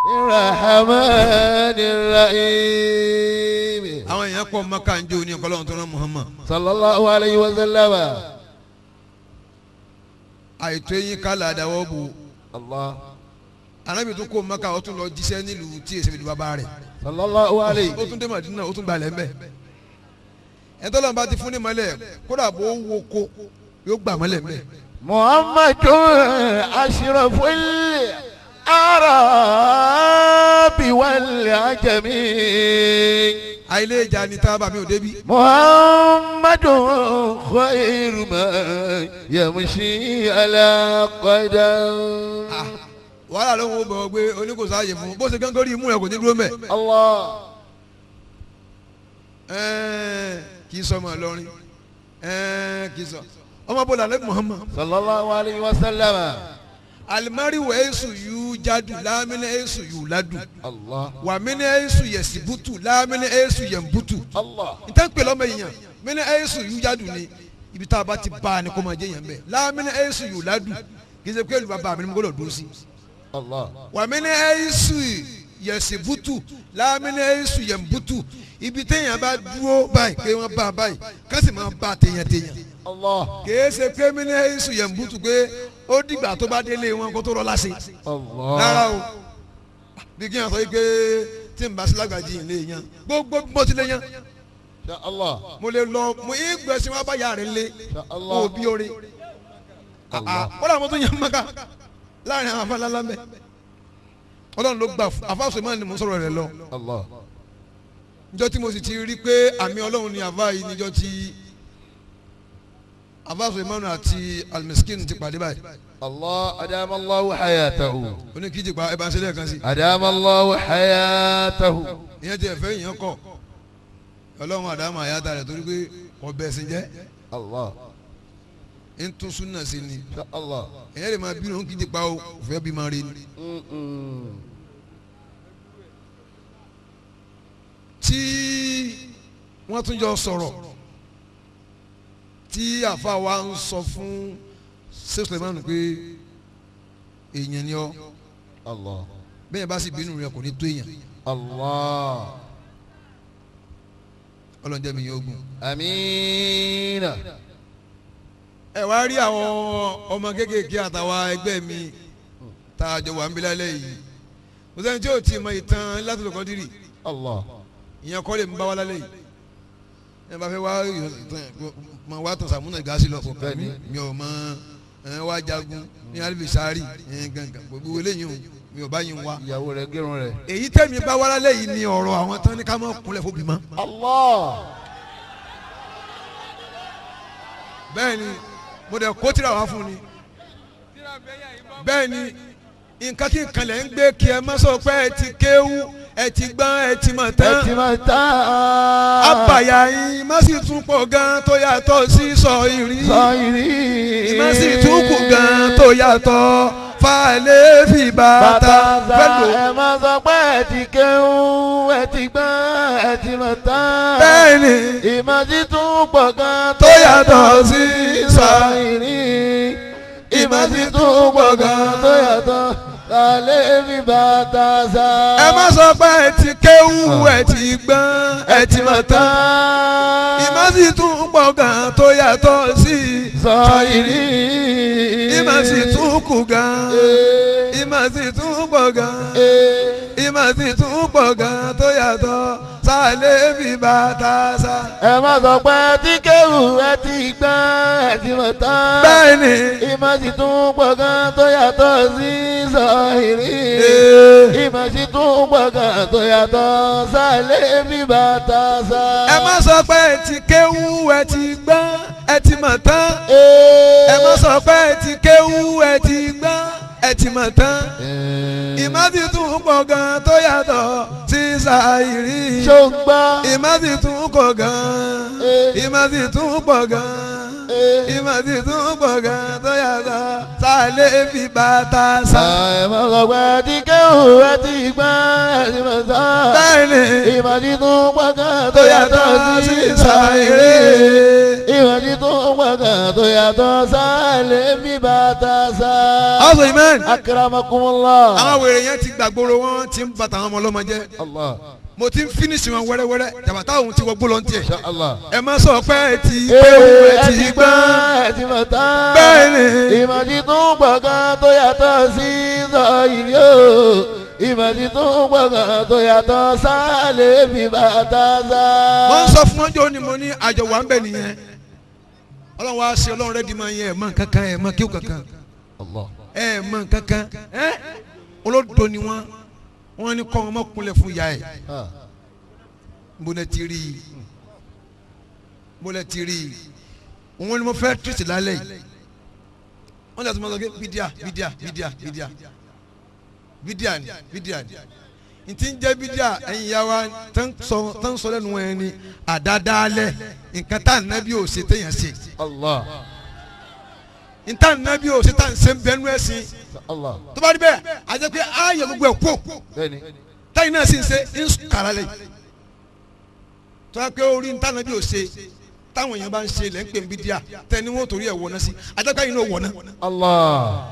الرحمن الرحيم. Àwọn èèyàn pọ̀ Maka ń jó ní ọ̀kọ́lọ́hún tó rán Muhammad. Sallallahu alayhi wa sallam. Àìtó eyín kálá àdáwọ́ bò. Allah. Ànábì tún kó Maka, ó tún lọ jíṣẹ́ nílùú tí èsì ìlú bàbá rẹ̀. Sallallahu alayhi. Ó tún dé Madina, ó tún gbalẹ̀ ńbẹ̀. Ẹ̀ńtọ́lọ́n bá ti fún ní mọ́lẹ̀, kódà bó wo ko yóò gbà mọ́lẹ̀ ńbẹ̀. Muhammadu ashraful arabi wal ajami. Àìlè ìjà ni tábà mi ò débi. Muhammadu khairu man yamshi ala qadam. Wàhálà ló ń wo bọ̀ pé oníkòsáyè fún bó ṣe gángan rí imú rẹ̀ kò ní dúró mẹ́. Allah. Kì í sọ ọmọ Ìlọrin, kì í sọ ọmọ bọ́lá alẹ́ Muhammad. Sallallahu alayhi wa sallam. Alimari wa esu yu jadu lamini esu yu ladu. Allah. Wa mini esu yesibutu lamini esu yembutu. Allah. N tẹ́ ń pè lọ́mọ èèyàn mini esu yu jadu ni ibi tá a bá ti bá a ni kò máa jẹ́ yẹn bẹ́ẹ̀ lamini esu yu ladu kì í ṣe pé olùbàbà mi ni mo gbọ́dọ̀ dúró sí. Allah. Wa mini esu yesibutu lamini esu yembutu ibi téèyàn bá dúró báyìí pé wọ́n bá a báyìí kásì máa bá a téèyàn téèyàn. Allah. Kìí ṣe pé mini esu yembutu pé ó dìgbà tó bá délé wọn kó tó rọ láṣẹ. Allah. Rárá o, bí kí n sọ yìí pé tí n bá sí lágbàjì yìí lè yan gbogbo bó ti lè yan. Insha Allah. Mo lè lọ mo yín gbèsè wọn bá yà rẹ lé. Insha Allah. Mo bí oore kódà mo tún yan maka láàrin àwọn afáàlálá mẹ. Ọlọ́run ló gbà àfáàsọ ìmọ̀ ni mo sọ̀rọ̀ rẹ̀ lọ. Allah. Níjọ́ tí mo sì ti rí pé àmì Ọlọ́run ni àfáà yìí, níjọ́ tí àfáàsọ ìmọ̀ àti alimiskin ti pàdé báyìí. Allah adama Allahu hayatahu. Oníkíjì pa ẹ bá ń ṣe lẹ́ẹ̀kan sí. Adama Allahu hayatahu. Ìyẹn ti ẹ̀fẹ́ ìyẹn kọ̀ Ọlọ́run àdámọ̀ àyàtà rẹ̀ torí pé ọbẹ̀ ẹ̀sìn jẹ́. Allah. Ń tún súnà sí ni. Insha Allah. Ìyẹn lè máa bínú oníkíjì pa o òfẹ́ bí máa rí ni. Tí wọ́n tún jọ sọ̀rọ̀ tí àfa wa ń sọ fún Suleiman pé èèyàn ni ọ. Allah. Bẹ́ẹ̀ bá sì bínú rẹ kò ní tó èèyàn. Allah. Ọlọ́run jẹ́ mi yóò gùn. Amiina. Ẹ wá rí àwọn ọmọ kéékèèké àtàwọn ẹgbẹ́ mi tá a jọ wà ń bí lálẹ́ yìí, kò sẹ́ni tí ò tí ì mọ ìtàn Lailatul Qadri. Allah. Ìyẹn kọ́ lè ń bá wa lálẹ́ yìí. Ẹ bá fẹ́ wá mọ wá tàn sàmúnà gàásì lọ kọ̀ọ̀kan mi mi ò mọ ẹ wá jagun ní alifisari ẹ gangan gbogbo eléyìí o mi ò bá yín wá. Ìyàwó rẹ̀ gẹrun rẹ̀. Èyí tẹ̀mí bá wá lálẹ́ yìí ni ọ̀rọ̀ àwọn tán ní ká má kúnlẹ̀ fún bímọ. Allah. Bẹ́ẹ̀ ni mo dẹ̀ kó tìrà wá fún ni. Bẹ́ẹ̀ ni nǹkan kí nǹkan lẹ̀ ń gbé kí ẹ má sọ pé ẹ ti kéwú ẹ ti gbọ́n ẹ ti mọ̀ tán. Ẹ ti mọ̀ tán. Àbàyà yín má sì tún pọ̀ gan tó yàtọ̀ sí sọ ìrí. Sọ ìrí. Ìmọ̀ sì tún kù gan tó yàtọ̀ falẹ̀ fi bàtà fẹ́lò. Ẹ má sọ pé ẹ ti kéwú ẹ ti gbọ́n ẹ ti mọ̀ tán. Bẹ́ẹ̀ni. Ìmọ̀ sì tún pọ̀ gan tó yàtọ̀ sí sọ ìrí. Ìmọ̀ sì tún pọ̀ gan tó yàtọ̀ falẹ̀ fi bàtà sá. Ẹ má sọ pé ẹ ti kéwú ẹ ti gbọ́n ẹ ti mọ̀ tán. Ìmọ̀ sì tún pọ̀ gan tó yàtọ̀ sí sọ ìrí. Ìmọ̀ sì tún kù gan. Ìmọ̀ sì tún pọ̀ gan. Ìmọ̀ sì tún pọ̀ gan tó yàtọ̀ sálẹ̀ fi bàtà sá. Ẹ má sọ pé ẹ ti kéwú ẹ ti gbọ́n ẹ ti mọ̀ tán. Bẹ́ẹ̀ni. Ìmọ̀ sì tún pọ̀ gan tó yàtọ̀ sí sọ ìrí. Ìmọ̀ sì tún pọ̀ gan tó yàtọ̀ sálẹ̀ fi bàtà sá. Ẹ má sọ pé ẹ ti kéwú ẹ ti gbọ́n ẹ ti mọ̀ tán. Ẹ má sọ pé ẹ ti kéwú ẹ ti gbọ́n ẹ ti mọ̀ tán. Ìmọ̀ sì tún pọ̀ gan tó yàtọ̀ sí sàìrí. Ṣùgbọ́n. Ìmọ̀ sì tún pọ̀ gan. Ìmọ̀ sì tún pọ̀ gan. Ìmọ̀ sì tún pọ̀ gan tó yàtọ̀ sàìrí. a lè fi bàtà sá. Ẹ má sọ pé ẹ ti kéwú ẹ ti gbọ́n ẹ ti mọ̀ tán. Bẹ́ẹ̀ni. Ìmọ̀ ti tún pọ̀ gan tó yàtọ̀ sí sàìrè. Ìmọ̀ ti tún pọ̀ gan tó yàtọ̀ sálẹ̀ bí bàtà sá. Ọ̀sùn Iman. Akramakumullah. Àwọn wèrè yẹn ti gbàgbóró wọn ti ń bàtà àwọn ọmọ ọlọ́mọ jẹ́. Allah. Mo ti ń fínísì wọn wẹ́rẹ́wẹ́rẹ́ jàbátà òun ti wọgbó lọ ní tiẹ̀. Insha Allah. Ẹ má sọ pé ẹ ti kéwú ẹ ti gbọ́n. Ẹ ti mọ̀ tán. Bẹ́ẹ̀ni. Ìmọ̀ ti tún pọ̀ gan tó yàtọ̀ sí sọ ìlú o. Ìmọ̀ ti tún pọ̀ gan tó yàtọ̀ sálẹ̀ bí bàtà sá. Wọ́n ń sọ fún ọjọ́ ni mo ní àjọ wà ń bẹ̀ nìyẹn. Ọlọ́run wá ṣe Ọlọ́run rẹ́dí máa yẹ ẹ̀ mọ̀ kankan ẹ̀ mọ̀ kíw kankan Allah. ẹ̀ mọ̀ kankan ẹ̀ olódo ni wọ́n wọ́n ní kọ́ wọn mọ̀ kúnlẹ̀ fún ìyá ẹ̀. Mo lẹ ti rí i, mo lẹ ti rí i, òun ni mo fẹ́ tìrìtì lálẹ́ yìí. Wọ́n ti àtúmọ̀ sọ pé bídíà bídíà bídíà bídíà bídíà ni bídíà ni ntí ń jẹ́ bídíà. Ẹ̀yin ìyá wa tán sọ lẹ́nu wọn ni àdádálẹ̀ nǹkan tá ànábì ò ṣe téèyàn ṣe. Allah. Ntá ànábì ò ṣe tá à ń ṣe ń bẹnu ẹ̀sìn. Allah. Tó bá rí bẹ́ẹ̀, àjẹ́ pé ààyè gbogbo ẹ̀ kú. Bẹ́ẹ̀ni. Táyì náà sì ń ṣe ń kàrà lẹ̀ tó yà pé orí ntá ànábì ò ṣe táwọn èèyàn bá ń ṣe lẹ́ ń pè ń bídíà tẹ́ni wọ́n torí ẹ̀ wọ̀ náà sí, àjẹ́ pé ẹ̀yin náà wọ̀ náà. Allah.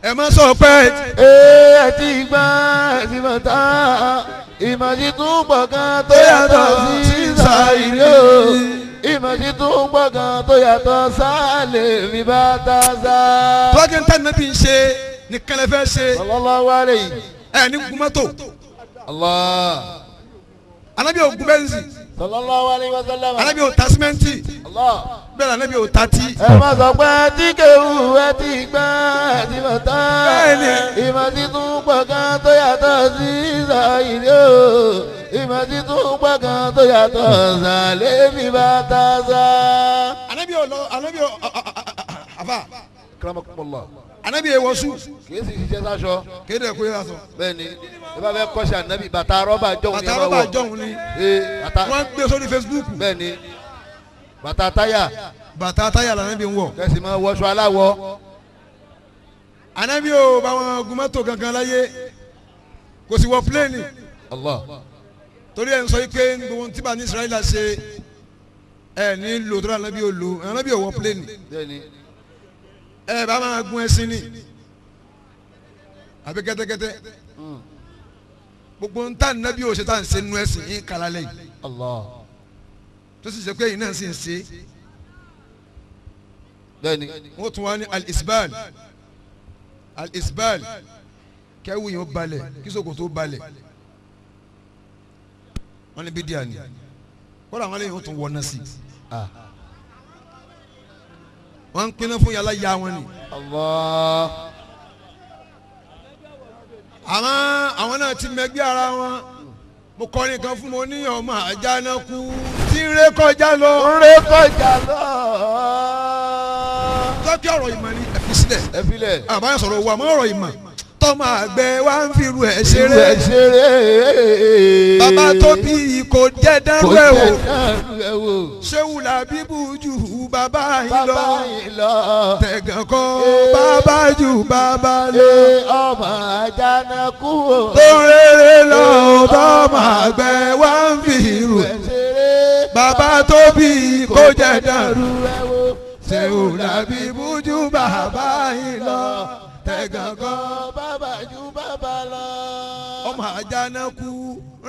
Ẹ má sọ pé Ee, ẹ ti gbọ́n ẹ ti mọ̀ tán. Ìmọ̀ ti tún pọ̀ gan tó yàtọ̀ sí sàìlú o. Ìmọ̀ ti tún pọ̀ gan tó yàtọ̀ sálẹ̀ mi bàtà sá. Tọ́jú ntá ànábì ń ṣe nìkan lẹ fẹ́ ṣe. Sallallahu alayhi. Ẹ ní gun mọ́tò. Allah. Ànábì ò gun Benz. Sallallahu alayhi wa sallam. Ànábì ò ta símẹ́ǹtì. Allah. Bẹ́ẹ̀ ànábì ò ta tí. Ẹ má sọ pé tí kéwù ẹ ti gbọ́n ẹ ti mọ̀ tán. Bẹ́ẹ̀ni. Ìmọ̀ ti tún pọ̀ gan tó yàtọ̀ sí sàìlú o. Ìmọ̀ ti tún pọ̀ gan tó yàtọ̀ sàlẹ̀ mi bàtà sá. Ànábì ò lọ, ànábì ò àfà. Akramakumullah. Ànábì ò wọṣú. Kìí sì ṣiṣẹ́ sáṣọ. Kéde ẹ̀kọ́ yẹn sọ. Bẹ́ẹ̀ni, ẹ bá fẹ́ kọ́ṣẹ́ ànábì, bàtà rọ́bà jọ̀hún ni Bàtà ẹ máa rọ́bà wọ̀. jọ̀hún ni. Ee, bàtà. Wọ́n gbé sórí Facebook. Bẹ́ẹ̀ni, bàtà táyà. Bàtà táyà lànàbì ń wọ̀. Kẹsì máa wọṣọ aláwọ̀. Ànábì ò bá wọn gun mọ́tò gangan láyé, kò sì wọ pílẹ̀nì. Allah. Torí ẹ̀ ń sọ yìí pé gbogbo tí bá ní Israẹli ṣe ẹ̀ ní lò tó ànábì ò lò, ànábì ò wọ pílẹ̀nì. Bẹ́ẹ̀ni. Ẹ bá máa gun ẹṣin ni àbí kẹ́tẹ́kẹ́tẹ́, gbogbo ntá ànábì ò ṣe tá à ń ṣe nínú ẹ̀sìn yín kala lẹ́yìn. Allah. Tó sì ṣe pé yìí náà sì ń ṣe. Bẹ́ẹ̀ni. Wọ́n tún wá ní al-isbal al-isbal, kẹ́wù yẹn ó balẹ̀ kí ṣòkòtò ó balẹ̀, wọ́n ní bídíà ni. Kọ́lá àwọn eléyìí wọ́n tún wọ́n náà sí. Wọ́n ń pinnu fún yàrá ya wọn ni. Allah. Àmọ́ àwọn náà ti mẹgbẹ́ ara wọn. Mo kọrin kan fún mo ní ọmọ àjànàkú tí ń ré kọjá lọ. Ń ré kọjá lọ. Tọ́kí ọ̀rọ̀ ìmọ̀ ni ẹ fi sílẹ̀. Ẹ filẹ̀. Àbáyọ sọ̀rọ̀ owó, àmọ́ ọ̀rọ̀ ìmọ̀ tọ́mọ àgbẹ̀ wá ń fi ru ẹ̀ Irú ṣeré. ẹ̀ ṣeré. Bàbá tó bí kò jẹ́ Kò dárú ẹ̀ wò. jẹ́ dárú ẹ̀ wò. Ṣéwù làbíbù jù bàbá yìí lọ. Bàbá yìí lọ. Tẹ̀gàn kọ́ bàbá jù bàbá lọ. Ee, ọmọ àjànàkú o. Tó ń rere lọ, tọ́mọ àgbẹ̀ wá ń fi ru Irú ẹ̀. ẹ̀ ṣeré. Bàbá tó bí kò jẹ́ dárú. Dárú ẹ̀ wò. Ṣéwù làbíbù jù bàbá yìí lọ. Tẹ̀gàn kọ́ Bàbá ju bàbá lọ. Ọmọ àjànàkú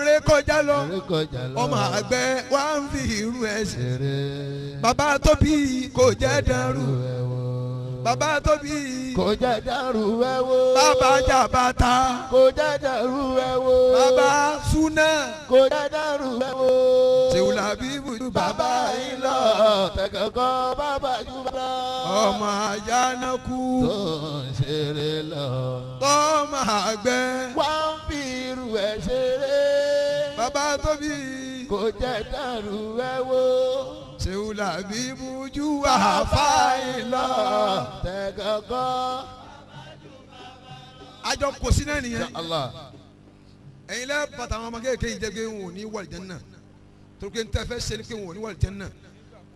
ré kọjá lọ. Ré kọjá lọ. Ọmọ àgbẹ̀ wá ń fi irú ẹ̀ ṣe. Ṣeré. Bàbá tó bí kò jẹ́ dàrú. Ẹ̀ wò. Bàbá tó bí Kò jẹ́ dárú ẹ̀ wò. Bàbá jàbàtà. Kò jẹ́ dárú ẹ̀ wò. Bàbá súnà. Kò jẹ́ dárú ẹ̀ wò. Ṣéwù làbíbù jù Bàbá bàbá yìí lọ. Tẹ̀kọ̀kọ́ bàbá ju bàbá lọ. Ọmọ àjànàkú Tó ń ṣeré lọ. tọ́mọ àgbẹ̀ Wá ń fi irú ẹ̀ ṣeré. Bàbá tó bí Kò jẹ́ dárú ẹ̀ wò. Ṣéwù làbíbù jù àfáà yìí lọ. Tẹ̀kọ̀kọ́. Àjọ kò sí náà nìyẹn. Allah. Ẹ̀yin lẹ́ bàtà àwọn ọmọ kéèké yìí jẹ́ pé wọn ò ní wà lìjẹ́ náà, torí pé n tẹ́ fẹ́ ṣe ni pé wọn ò ní wà lìjẹ́ náà.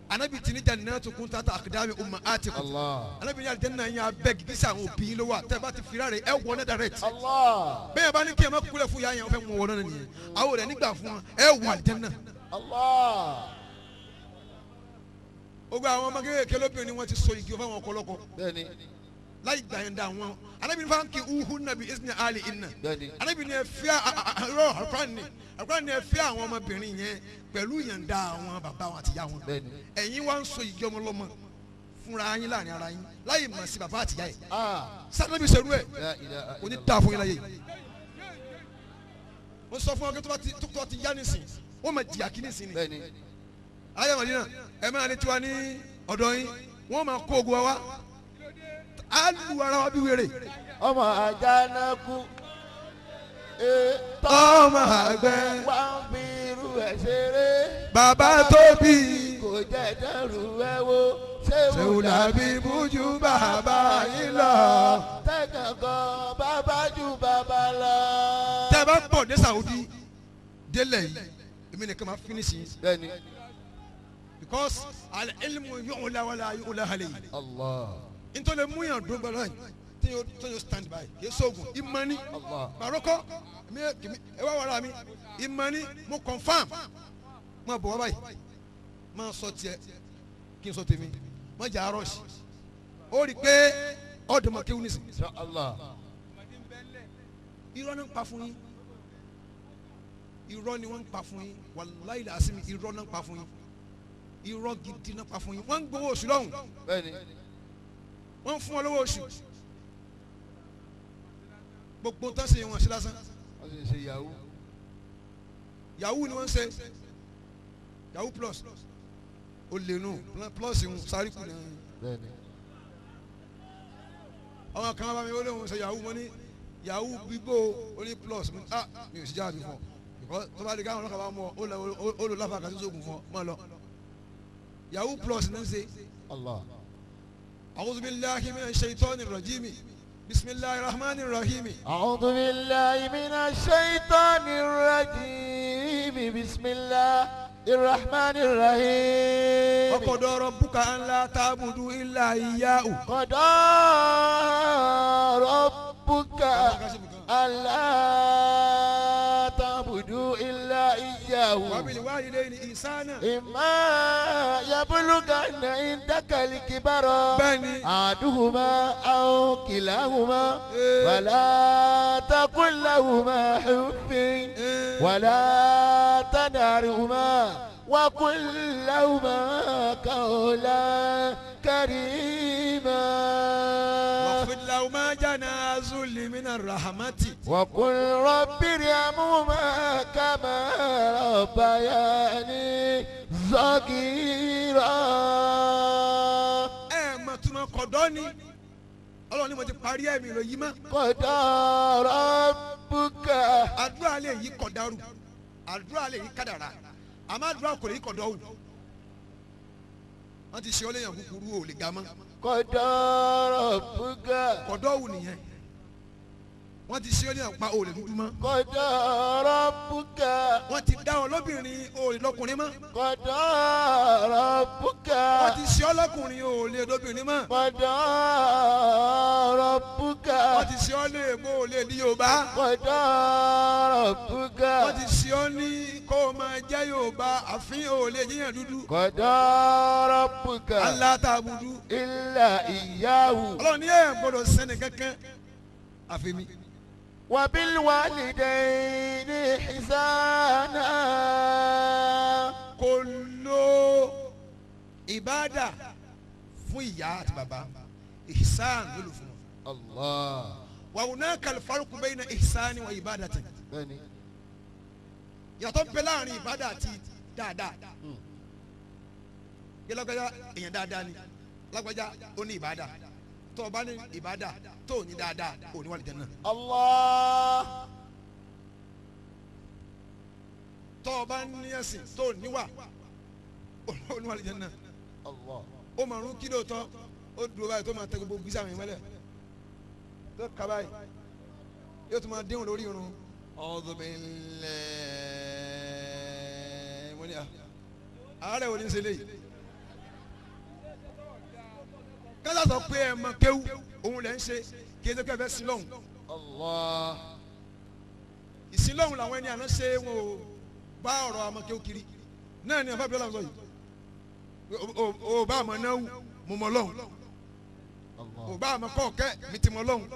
Anabi ti ní jannatukum tata aqdami ummahatikum. Allah. Anabi ní aljanna yín abẹ́ gìgísẹ̀ àwọn òbí yín ló wà tẹ́ ẹ bá ti fira rẹ̀ ẹ wọ ní direct. Allah. Bẹ́ẹ̀ bá ní kí ẹ má kúlẹ̀ fún yàrá yẹn o fẹ́ mú wọn náà nìyẹn. Àwọn rẹ̀ nígbà fún wọn ẹ wọ aljanna. Allah. Gbogbo àwọn ọmọ kékeré lóbìnrin wọn ti so igi fáwọn ọkọlọkọ Bẹ́ẹ̀ni. láì gbà yẹn dá wọn. Anabi ní fáwọn kì í uhu nàbí isni ali inna. Bẹ́ẹ̀ni. Anabi ní ẹ fẹ́ àrùkọ́ ni àrùkọ́ ni ẹ fẹ́ àwọn ọmọbìnrin yẹn pẹ̀lú yànda àwọn bàbá wọn àti ìyá wọn. Bẹ́ẹ̀ni. Ẹ̀yin wá ń so igi ọmọ lọ́mọ fúnra yín láàrin ara yín láì mọ̀ sí bàbá àtìyá yìí. Ah. Sanabi sẹ́rú ẹ̀ La ilaha kò ní illallah. dáa fún yín láyé yìí. Mo sọ fún ọ pé tó bá ti yá nísìn wọ́n máa jìyà kí nísìn ni. Bẹ́ẹ̀ni. Ayé Màdínà ẹ máa ní tiwa ní ọ̀dọ̀ yín wọ́n máa kó ogun wa wá á lu ara wa bí wèrè. Ọmọ àjànàkú. Ọmọ àgbẹ̀. Wá ń fi irú ẹ̀ ṣeré. Bàbá tóbi Kò jẹ́ dẹ́rù ẹ wo. ṣéwù làbí bújú bàbá yín lọ. Tẹ̀gàn kan bàbá ju bàbá lọ. Tẹ́ ẹ bá ń bọ̀ ní Saudi délẹ̀ yìí èmi nìkan máa finish yín Bẹ́ẹ̀ni. because al-ilmu yu'la wala yu'la alayhi. Allah. Ntọ́lẹ̀ mú yàn dún gbọ́dọ̀ yìí tí yóò tó yóò stand by kì í sóògùn ìmọ̀ni Allah. bàrọ́kọ́ mi kìmi ẹ wá wàrà mi ìmọ̀ni mo confam má bọ̀ wá báyìí má sọ tiẹ̀ kí n sọ tèmi má jà arọ́ọ̀ṣì ó rí i pé ọ̀dùnmọ̀ kéwù nísì. Insha Allah. Irọ́ ni ń pa fún yín, irọ́ ni wọ́n ń pa fún yín, wàláhì làásìmí irọ́ náà ń pa fún yín, irọ́ gidi náà ń pa fún yín. Wọ́n ń gbowó oṣù lọ́hùn, Bẹ́ẹ̀ni. wọ́n ń fún wọn lówó oṣù, gbogbo tán ṣe wọn ṣe lásán. Wọ́n sì ń ṣe yahoo. Yahoo ni wọ́n ń ṣe, yahoo plus ó lè nù plus ń sáré kù náà. Bẹ́ẹ̀ni. Àwọn kan bá mi ó léwu ṣe yahoo, mo ní yahoo bíbó ó ní plus, mo ní ah mi ò sí jáde fún ọ because tó bá di káwọn ọlọ́kà bá mú ọ ó lọ láfa kàtó sóògùn fún ọ mọ́ lọ yahoo plus ní ń ṣe. Allah. A'udhu billahi minash shaitani rajimi bismillahir rahmanir rahimi. أعوذ بالله من الشيطان الرجيم بسم الله الرحمن الرحيم. Wa qada rabbuka an la ta'budu illa iyyahu. قضى ربك ألا تعبدوا إلا إياه Wa bil walidayni ihsana. إما يبلغن عندك الكبر Bẹ́ẹ̀ni. أحدهما أو كلاهما فلا تقل لهما أف ولا تنهرهما وقل لهما قولا كريما. واخفض لهما جناح الذل من الرحمة. وقل رب ارحمهما كما ربياني صغيرا. Ẹ mọ̀ túmọ̀ kọ̀dọ́ ni Ọlọ́run ni mo ti parí ẹ̀mí rẹ̀ yìí mọ́. قضى ربك. Àdúrà lè yí kọ̀dárù, àdúrà lè yí kádàrà, àmọ́ àdúrà kò lè yí kọ̀dọ́wù. Wọ́n ti ṣe ọ́ léèyàn kúkúrú ò lè ga mọ́. قضى ربك. Kọ̀dọ́wù nìyẹn, wọ́n ti ṣe ọ́ léèyàn pa ò lè dúdú mọ́. قضى ربك. Wọ́n ti dá ọ lóbìnrin ò lè lọ́kùnrin mọ́. قضى ربك. Wọ́n ti ṣe ọ́ lọ́kùnrin ò lè lóbìnrin mọ́. قضى ربك. Wọ́n ti ṣe ọ́ léèbó ò lè ní Yorùbá. قضى ربك. Wọ́n ti ṣe ọ́ ní kó o máa jẹ́ Yorùbá àfin ò lè yíyàn dúdú. قضى ربك. Allah ta'budu. إلا إياه. Ọlọ́run ní ẹ̀ gbọ́dọ̀ sẹ́ni kankan àfi mi. وبالوالدين إحسانا. Kò lo ìbáàdà fún ìyá àti bàbá, ihsan ló lò fún wọn. Allah. Wa hunaka al-farqu bayna ihsani wa ibadati. Bẹ́ẹ̀ni. Ìyàtọ̀ ń bẹ láàrin ìbáàdà àti dáadáa. Yẹ lágbájá èèyàn dáadáa ni, lágbájá ó ní ìbáàdà, tó o bá ní ìbáàdà tó o ní dáadáa ò ní wà lìjẹ́ náà. Allah. Tó o bá ní ẹ̀sìn tó o níwà ò ní wà lìjẹ́ náà. Allah. Ó máa rún kí lóòótọ́ ó dúró báyìí tó máa tẹ gbogbo gbèsè àwọn ìmọ́lẹ̀ tó kà báyìí yóò tún máa déhùn lórí irun. A'udhu billahi mo ní à àárẹ̀ wo ni ń ṣe léyìí. Kálá sọ pé ẹ mọ kéwú òun lẹ́ ń ṣe kí ẹ ṣe kẹfẹ́ sí lọ́hùn. Allah. Ìsìn lọ́hùn làwọn ẹni àná ṣe wọn ò bá ọ̀rọ̀ àmọ́ kéwú kiri náà ni àfáà bíọ́lá sọ yìí. O bá àmọ́ náà wù mo mọ lọ́hùn. O bá àmọ́ kọ́ọ̀kẹ́ mi ti mọ lọ́hùn.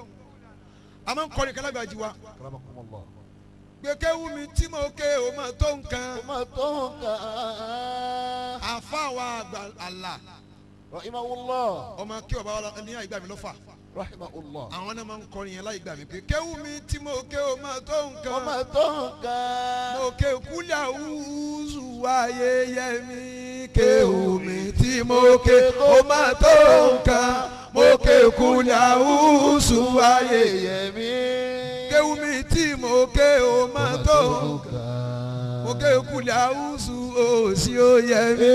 Àmọ́ ń kọrin kálágbàjì wa. Gbẹ̀kẹ́wù mi tí mo ké o máa tó nǹkan. O máa tó nǹkan. Àfa wa àgbà àlà. Rahimahullah. Ọmọ kí ọba wa ní àyígbà mi lọ́fà. Rahimahullah. Àwọn náà máa ń kọrin yẹn láyìgbà mi pé kéwù mi tí mo ké o máa tó nǹkan. O máa tó nǹkan. Mo ké kúlẹ̀ àwùzù ayé yẹ mi. Kéwù mi tí mo ké o máa tó nǹkan. Mo ké kúlẹ̀ àwùzù ayé yẹ mi. Kéwù mi tí mo ké o máa tó nǹkan. Mo ké kúlẹ̀ àwùzù òsì òye mi.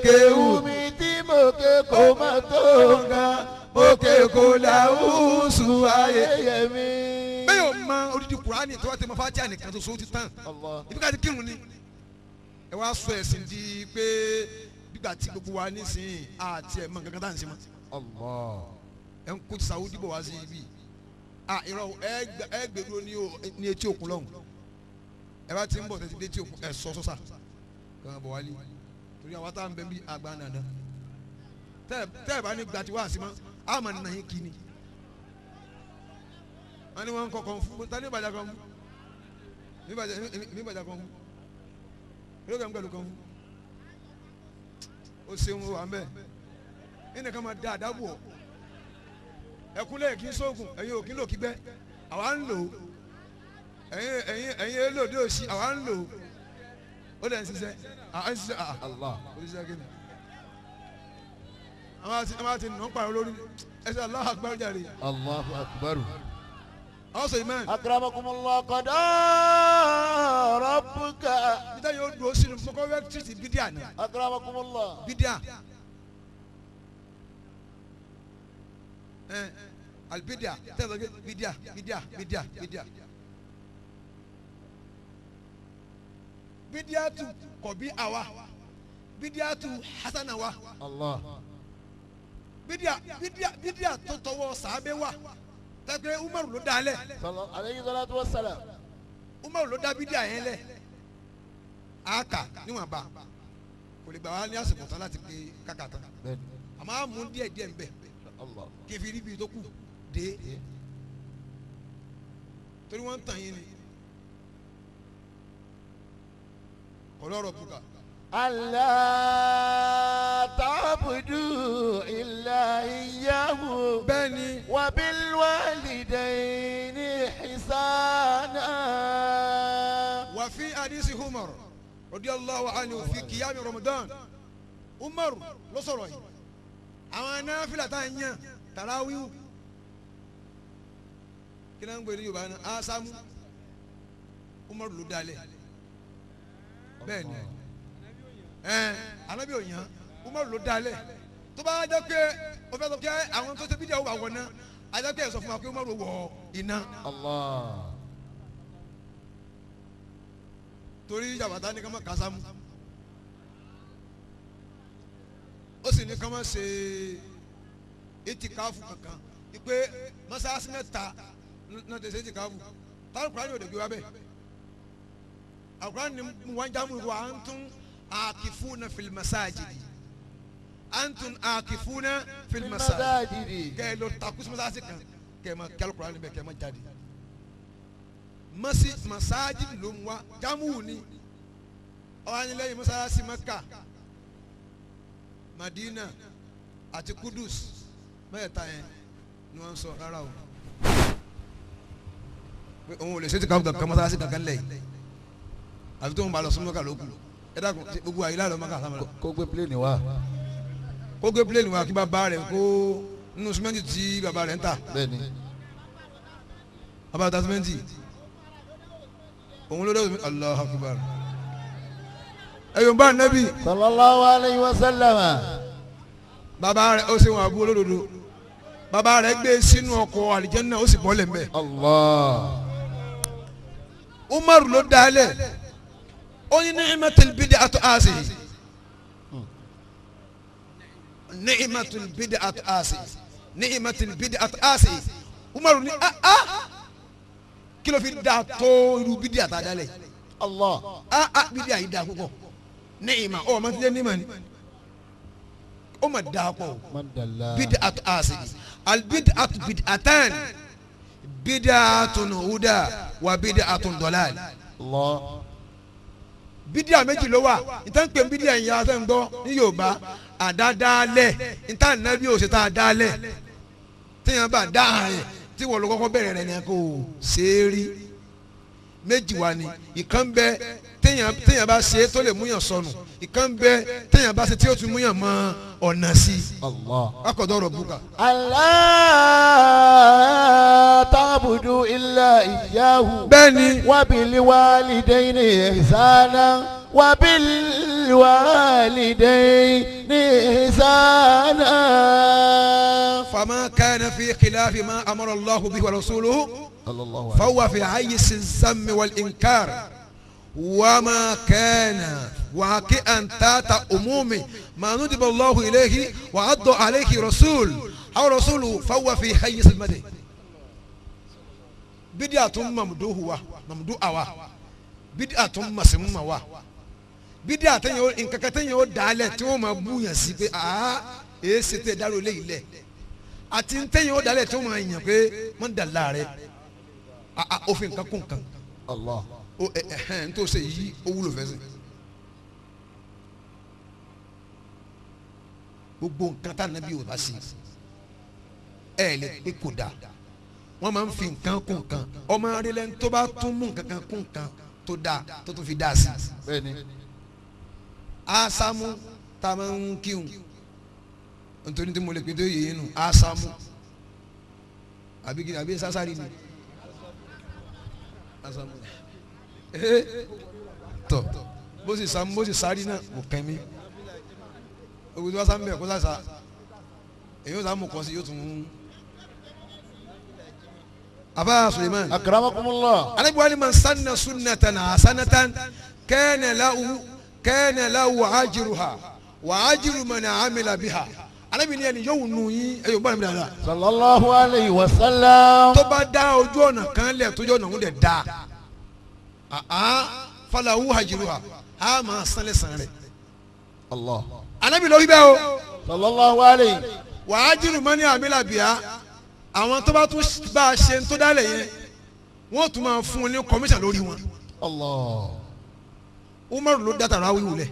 Kéwù mi tí mo ké kó máa tó nǹkan. Mo ké kúlẹ̀ àwùzù ayé yẹ mi. Bẹ́ẹ̀ o ma odidi Kùránì tó wá ti ma Fátíà nìkan tó so ti tán. Ibi ká ti kírun ni. Ẹ wá sọ ẹ̀sìn di pé gbígbà tí gbogbo wa nísìnyí àti ẹ̀ mọ nǹkan kan tá à ń ṣe mọ́. Ẹ ń kó ti Saudi bọ̀ wá sí ibi. Irọ́ ẹ gbẹdúró ní etí òkun lọ́hùn. Ẹ bá ti ń bọ̀ tẹ́tí dé etí òkun ẹ sọ sọ́sà. Kàn bọ̀ wálé. Torí àwa tá à ń bẹ bí àgbà nàdán. Tẹ́ ẹ bá ní gbà tí wá sí mọ́, á mà nà yín kí ni. Wọ́n ní wọ́n ń kọ́ kan fún ta ní ìbàjá kan fún mi ìbàjá kan fún mi lókè ń pẹ̀lú kan fún o ṣeun o wà ń bẹ̀ ẹnì kan máa da àdábò ọ ẹkúnlẹ̀ kí n sóògùn ẹ̀yin ò kí ń lò kígbẹ́ àwa ń lò ẹ̀yin ẹ̀yin ẹ̀yin elóde òsì àwa ń lò ó lẹ̀ ń ṣiṣẹ́ à ń ṣiṣẹ́ à Allah. Ó ṣiṣẹ́ kí ni àwọn àti nà ń pàrọ̀ lórí ẹsẹ̀ Allahu Akbar jàre. Allahu Akbar. Also iman. Akramakumullah qada rabbuka. Bídà yóò dùn ó sínú mọ́kọ́ wẹ́ títí bídíà ni. Akramakumullah. Bídíà. Albidia tẹ́lẹ̀ lọ́gẹ́ bídíà bídíà bídíà bídíà. Bídíà tu kọ̀bí àwa. Bídíà tu hasana wa. Allah. Bídíà bídíà bídíà tó tọwọ́ sàábé wa. Tẹ́gbẹ́ Umaru ló dá lẹ̀. Alayhi salatu wa salam. Umaru ló dá bídíà yẹn lẹ̀. Aka níwọ̀nba kò lè gbà wá ní àsìkò tán láti pé kàkà tán. Àmọ́ a mú díẹ̀ díẹ̀ ń bẹ̀. Kẹfìrí bíi tó kù dé. Torí wọ́n ń tàn yín ni. Ọlọ́rọ̀ bùkà. Alla ta'budu illa iyyahu. Bẹ́ẹ̀ni. Wa bil walidayni ihsana. Wa fi hadisi Umar radiyallahu anhu fi qiyami Ramadan. Umar ló sọ̀rọ̀ yìí. Àwọn náfìlà tá à ń yàn tàràwíwù. Kí náà ń gbé ní Yorùbá náà? Ásámú. Umar ló dalẹ̀. Bẹ́ẹ̀ni. Anabi òyàn Umaru ló dalẹ̀ tó bá jẹ́ pé o fẹ́ sọ pé àwọn tó ṣe bídíà wà wọ̀ ná ajẹ́ pé ẹ sọ fún wa pé Umaru wọ̀ iná. Allah. Torí jàbàtà ní ká má kásámú ó sì ní ká má ṣe ètìkáfù kankan ìpè mọ́sáàsì mẹ́ta náà tẹ̀sẹ̀ ètìkáfù táwọn Kùránì ò dé gbé wa bẹ́ẹ̀ Kùránì ni wọ́n jámù wà á tún. Akifuna fil masajidi antun akifuna fil masajidi kẹ lọ takusi masasi kan kẹ ma kẹlẹ Kùránì bẹ kẹ ma jáde masi masajidi ló ń wa jamu ni ọ̀hánilẹ́yìn masasi Maka Madina àti Kudus mẹ́ta yẹn ni wọ́n sọ rárá o òun ò lè ṣe ti kankan masasi kankan lẹ́yìn àfi tó ń ba lọ sún Maka ló kù. Ẹ dákun gbogbo àyílá lọ maka sábà. Kó gbé pléènì wá. Kó gbé pléènì wá kí bàbá rẹ̀ kó nínú símẹ́ǹtì tí bàbá rẹ̀ ń tà. Bẹ́ẹ̀ni. Bàbá ta símẹ́ǹtì. Òun ló dé Allahu Akbar. Ẹ yóò bá nẹ́bí. Sallallahu alayhi wa sallam. Bàbá rẹ̀ ó ṣe wọn àbú olódodo. Bàbá rẹ̀ gbé sínú ọkọ̀ àlìjẹ́nnà ó sì bọ́lẹ̀ mbẹ́. Allah. Umaru ló dálẹ̀. Ó ní ni'matul bid'atu hazihi ni'matul bid'atu hazihi Ní ìmọ̀tìlì bídí àti Umaru ní kí ló fi da tó irú bídí àtàdálẹ̀ Allah bídí àyí da púpọ̀ ní ìmọ̀ ọ̀ ọmọ ti jẹ́ ní ìmọ̀ ni ó mà da pọ̀ bídí àti àṣì albídí àti bídí àtàn bídí àtún húdà wà bídí àtún dọ̀làl. Bídí àméjì ló wà ìtàn pé bídí àyìn àti ńgbọ́ ní Yorùbá àdádálẹ̀ ìtàn nàbí òṣètà àdálẹ̀ tíyẹn bá dá rẹ̀ tí wọ́n lọ kọ́kọ́ bẹ̀rẹ̀ rẹ̀ ni kò ṣe é rí méjì wá ni ìkan bẹ téèyàn bá ṣe tó lè múyàn sọnù ìkan bẹ téèyàn bá ṣe tí ó tún múyàn mọ ọ̀nà sí i. Akọ̀dọ̀ ọ̀rọ̀ bùkà. Allah ta'budu illa iyyahu. Bẹ́ẹ̀ni. Wa bil walidayni ihsana. Wa bil walidayni ihsana. فما كان في خلاف ما أمر الله به ورسوله فهو في عيس الذم والإنكار وما كان واقعا تحت عموم ما ندب الله إليه وعض عليه رسول أو رسوله فهو في حيز المدح. بدعة ممدوحة ممدوحة بدعة مسمومة بدعة إن كتن يودع توما بويا سيبي èé ṣe tẹ dárò lé ilẹ̀ àti ntẹ́yìn ó dalẹ̀ tó máa yàn pé wọ́n dà láàrẹ̀ òfin nǹkan kún nǹkan ó ẹ ẹ n tó ṣe yìí ó wúlò fẹ́ sẹ́ gbogbo nǹkan tá nàbí ò bá ṣe ẹ lè pé kò dáa wọ́n máa ń fi nǹkan kún nǹkan ọmọ arẹlẹ̀ tó bá tún mú nǹkan kan kún nǹkan tó dáa tó tún fi dáa sí. Ásámú tá a máa ń kírun nítorí tí mo lè pété yìí nù ásámú àbí kí àbí sásárì ni ásámú tọ bó sì sá bó sì sáré náà kò kẹ́ mi ogun tí wọ́n sá ń bẹ̀ kó sá èyí ó sá mú kọ́ sí yóò tún mú. Aba Suleiman. Akramakumullah. Anabi wali man sanna sunnatan hasanatan kana lahu ajruha wa ajru man amila biha. Anabi ni ẹni yóò nù yín ẹyọ bá mi dada. Sallallahu alayhi wa sallam. Tó bá dá ojú ọ̀nà kan lẹ̀ tójú ọ̀nà ń dẹ̀ da. Falahu ajruha a máa sanlẹ̀ sanlẹ̀. Allah. Anabi ló wí bẹ́ẹ̀ o. Sallallahu alayhi. Wa ajru man amila biha. Àwọn tó bá tún bá a ṣe tó dálẹ̀ yẹn wọ́n tún máa fún un ní kọmíṣà lórí wọn. Allah. Umaru ló dátà ráwí wulẹ̀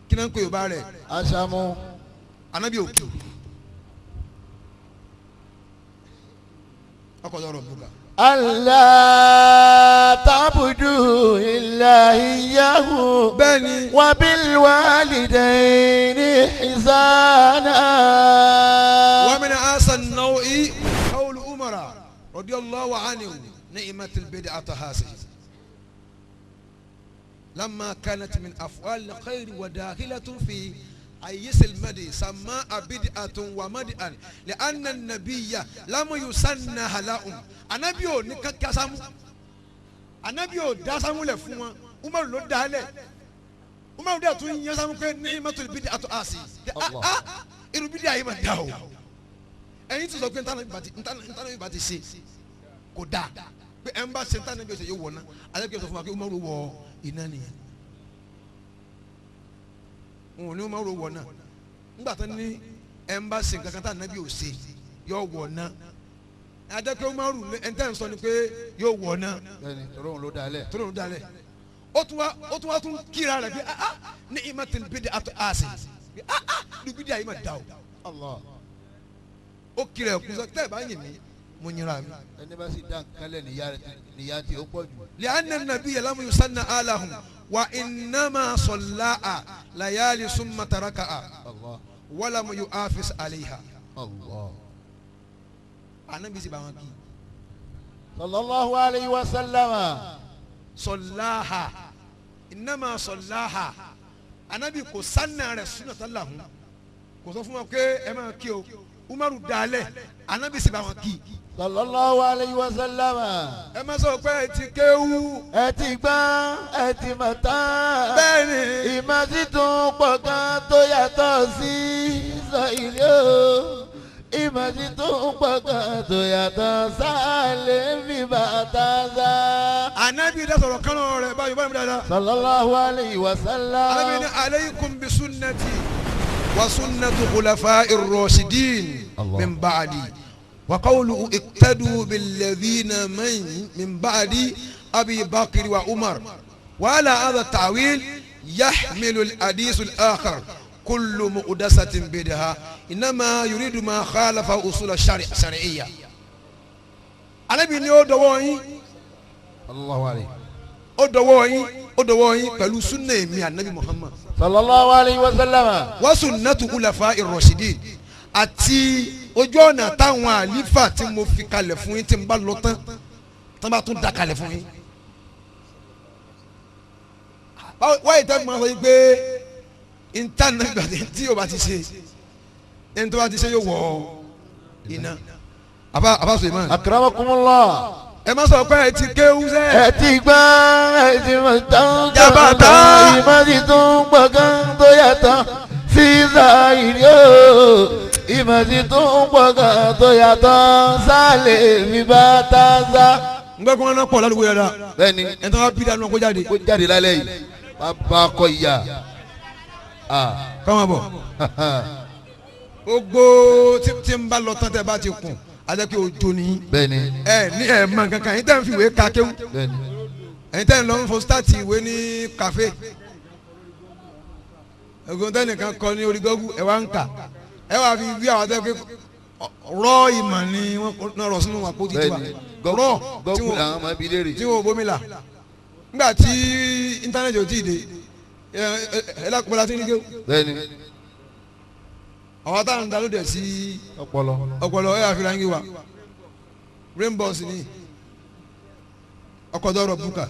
kí náà ń pè yorùbá rẹ̀. Aṣamu. Anabi òkè ọkọ̀ lọ́rọ̀ bùkà. Allah ta'budu illa iyyahu. Bẹ́ẹ̀ni. Wa bil walidayni ihsana. Wa min asa an-naw'i qawlu Umara radiyallahu anhu ni'matul bid'atu hazihi. Lamma kanat min af'al al-khayri wa dakhilatun fi أيس المدي سماء بدعة ومدعا لأن النبي لم يسنها لهم Ànábì ò ní kankan sámú Ànábì ò dá sámú lẹ̀ fún wọn Umaru ló dá lẹ̀ Umaru dẹ̀ tún yẹn sámú pé ní mọ́tò bídí àtọ́ àṣì irú bídí àyè máa dá o ẹ̀yin tó sọ pé ntànà ìbá ti ṣe kò dáa pé ẹ̀ ń bá ṣe ntànà ìbí ọ̀sẹ̀ yóò wọ̀ ná alẹ́ kí ẹ sọ fún wa pé Umaru wọ iná nìyẹn wọn ò ní Umaru wọ̀ náà ńgbà tán ní ẹ̀ ń bá ṣe nǹkan kan tá ànábì ò ṣe yọ wọ̀ náà adẹ́kẹ́ Umaru ẹ̀ ń tẹ́ ń sọ ni pé yóò wọ̀ náà bẹ́ẹ̀ni tòró ló dalẹ̀ tòró ló dalẹ̀ ó tún wá tún kíra rẹ̀ pé ní ìmọ̀tì bídí àtọ̀ àṣẹ ní bídí àyè máa dà o ó kíra ẹ̀ kú sọ tẹ́ ẹ̀ bá yìn mí mo nyira mi. Ẹni bá sì dá nǹkan lẹ̀ níyà tí ó pọ̀ jù. li'anna an-nabiyya lam yusanna alahum wa innama salla'a layali summa taraka'a wa lam yu'afis alayha. Allah. Ànábì sì bá wọn kí. Sallallahu alayhi wa sallama. Sallaha innama sallaha Ànábì kò sanna rẹ̀ sunnatan lahum kò sọ fún wọn pé ẹ máa kí o Umaru dalẹ̀ Ànábì sì bá wọn kí. Sallallahu alayhi wa sallama. Ẹ má sọ pé ẹ ti kéwú. Ẹ ti gbọ́n ẹ ti mọ̀ tán. Bẹ́ẹ̀ni. Ìmọ̀ títún pọ̀ gan tó yàtọ̀ sí sọ ilé o. Ìmọ̀ sí tó ń pọ̀ gan tó yàtọ̀ sáàlẹ̀ fi bàtà sá. Ànábì dá sọ̀rọ̀ kánú rẹ̀ báyìí báyìí dáadáa. Sallallahu alayhi wa sallam. Ànábì ní alaykum bi sunnati wa sunnati khulafa'ir rashidin min ba'di wa qawluhu iqtadu billadhina min ba'di Abi Bakr wa Umar wa ala hadha at-ta'wil yahmilu al-hadith al-akhar kullu muqdasatin bid'ah innama yuridu ma khalafa usul ash-shar'iyya. Ànábì ní ó dọwọ́ yín. Allahu alayhi. Ó dọwọ́ yín, ó dọwọ́ yín pẹ̀lú sunna èmi Ànábì Muhammad. Sallallahu alayhi wa sallam. Wa sunnatu khulafa'ir rashidin àti ojú ọ̀nà táwọn àlífà tí mo fi kalẹ̀ fún yín tí n bá lọ tán tán bá tún da kalẹ̀ fún yín. Wáyé tẹ́ mọ̀ sọ yìí pé intanẹti tí yóò bá ti ṣe ẹni tó bá ti ṣe yóò wọ iná. Àbá Suleiman. Akramakumullah. Ẹ má sọ pé ẹ ti kéwú sẹ́. Ẹ ti gbọ́n ẹ ti mọ̀ tán. Jàbàtà. Ìmọ̀ ti tún gbọ̀ngàn tó yàtọ̀ sísá ìrí o. Ìmọ̀ ti tún gbọ̀ngàn tó yàtọ̀ sálẹ̀ mi bá tá sá. N gbẹ́ kó wọn náà pọ̀ ládùúgbò yàrá. Bẹ́ẹ̀ni. Ẹ tó bá bí dànù kó jáde. Kó jáde lálẹ́ yìí. Bàbá kọ ìyá. Kọ́mọ bọ̀. Gbogbo tí n bá lọ tán tẹ́ bá ti kùn ajẹ́ pé ojo ni. Bẹ́ẹ̀ni. Ẹ ní ẹ mọ nǹkan kan ẹ̀yin tẹ́ ń fi ìwé ka kéwú. Bẹ́ẹ̀ni. Ẹ̀yin tẹ́ ń lọ ń fọ sítáàtì ìwé ní kàfé. Ògùn tẹ́nìkan kọ ní orí gọ́gù ẹ wá ń kà. Ẹ wá fi wí àwọn tẹ́ pé rọ ìmọ̀ ni wọ́n náà rọ sínú àpótí tiwa. Rọ tí wọ́n bómi là. Nígbà tí íńtánẹ́ẹ̀tì ò tí ì dé ẹ lákòó la ti ní kéwú. Bẹ́ẹ̀ni. Àwọn táwọn ń ta ló dẹ̀ sí ọpọlọ ẹ àfihàn yín wa rain boss ni ọkọ̀dọ̀rọ̀ bùkà.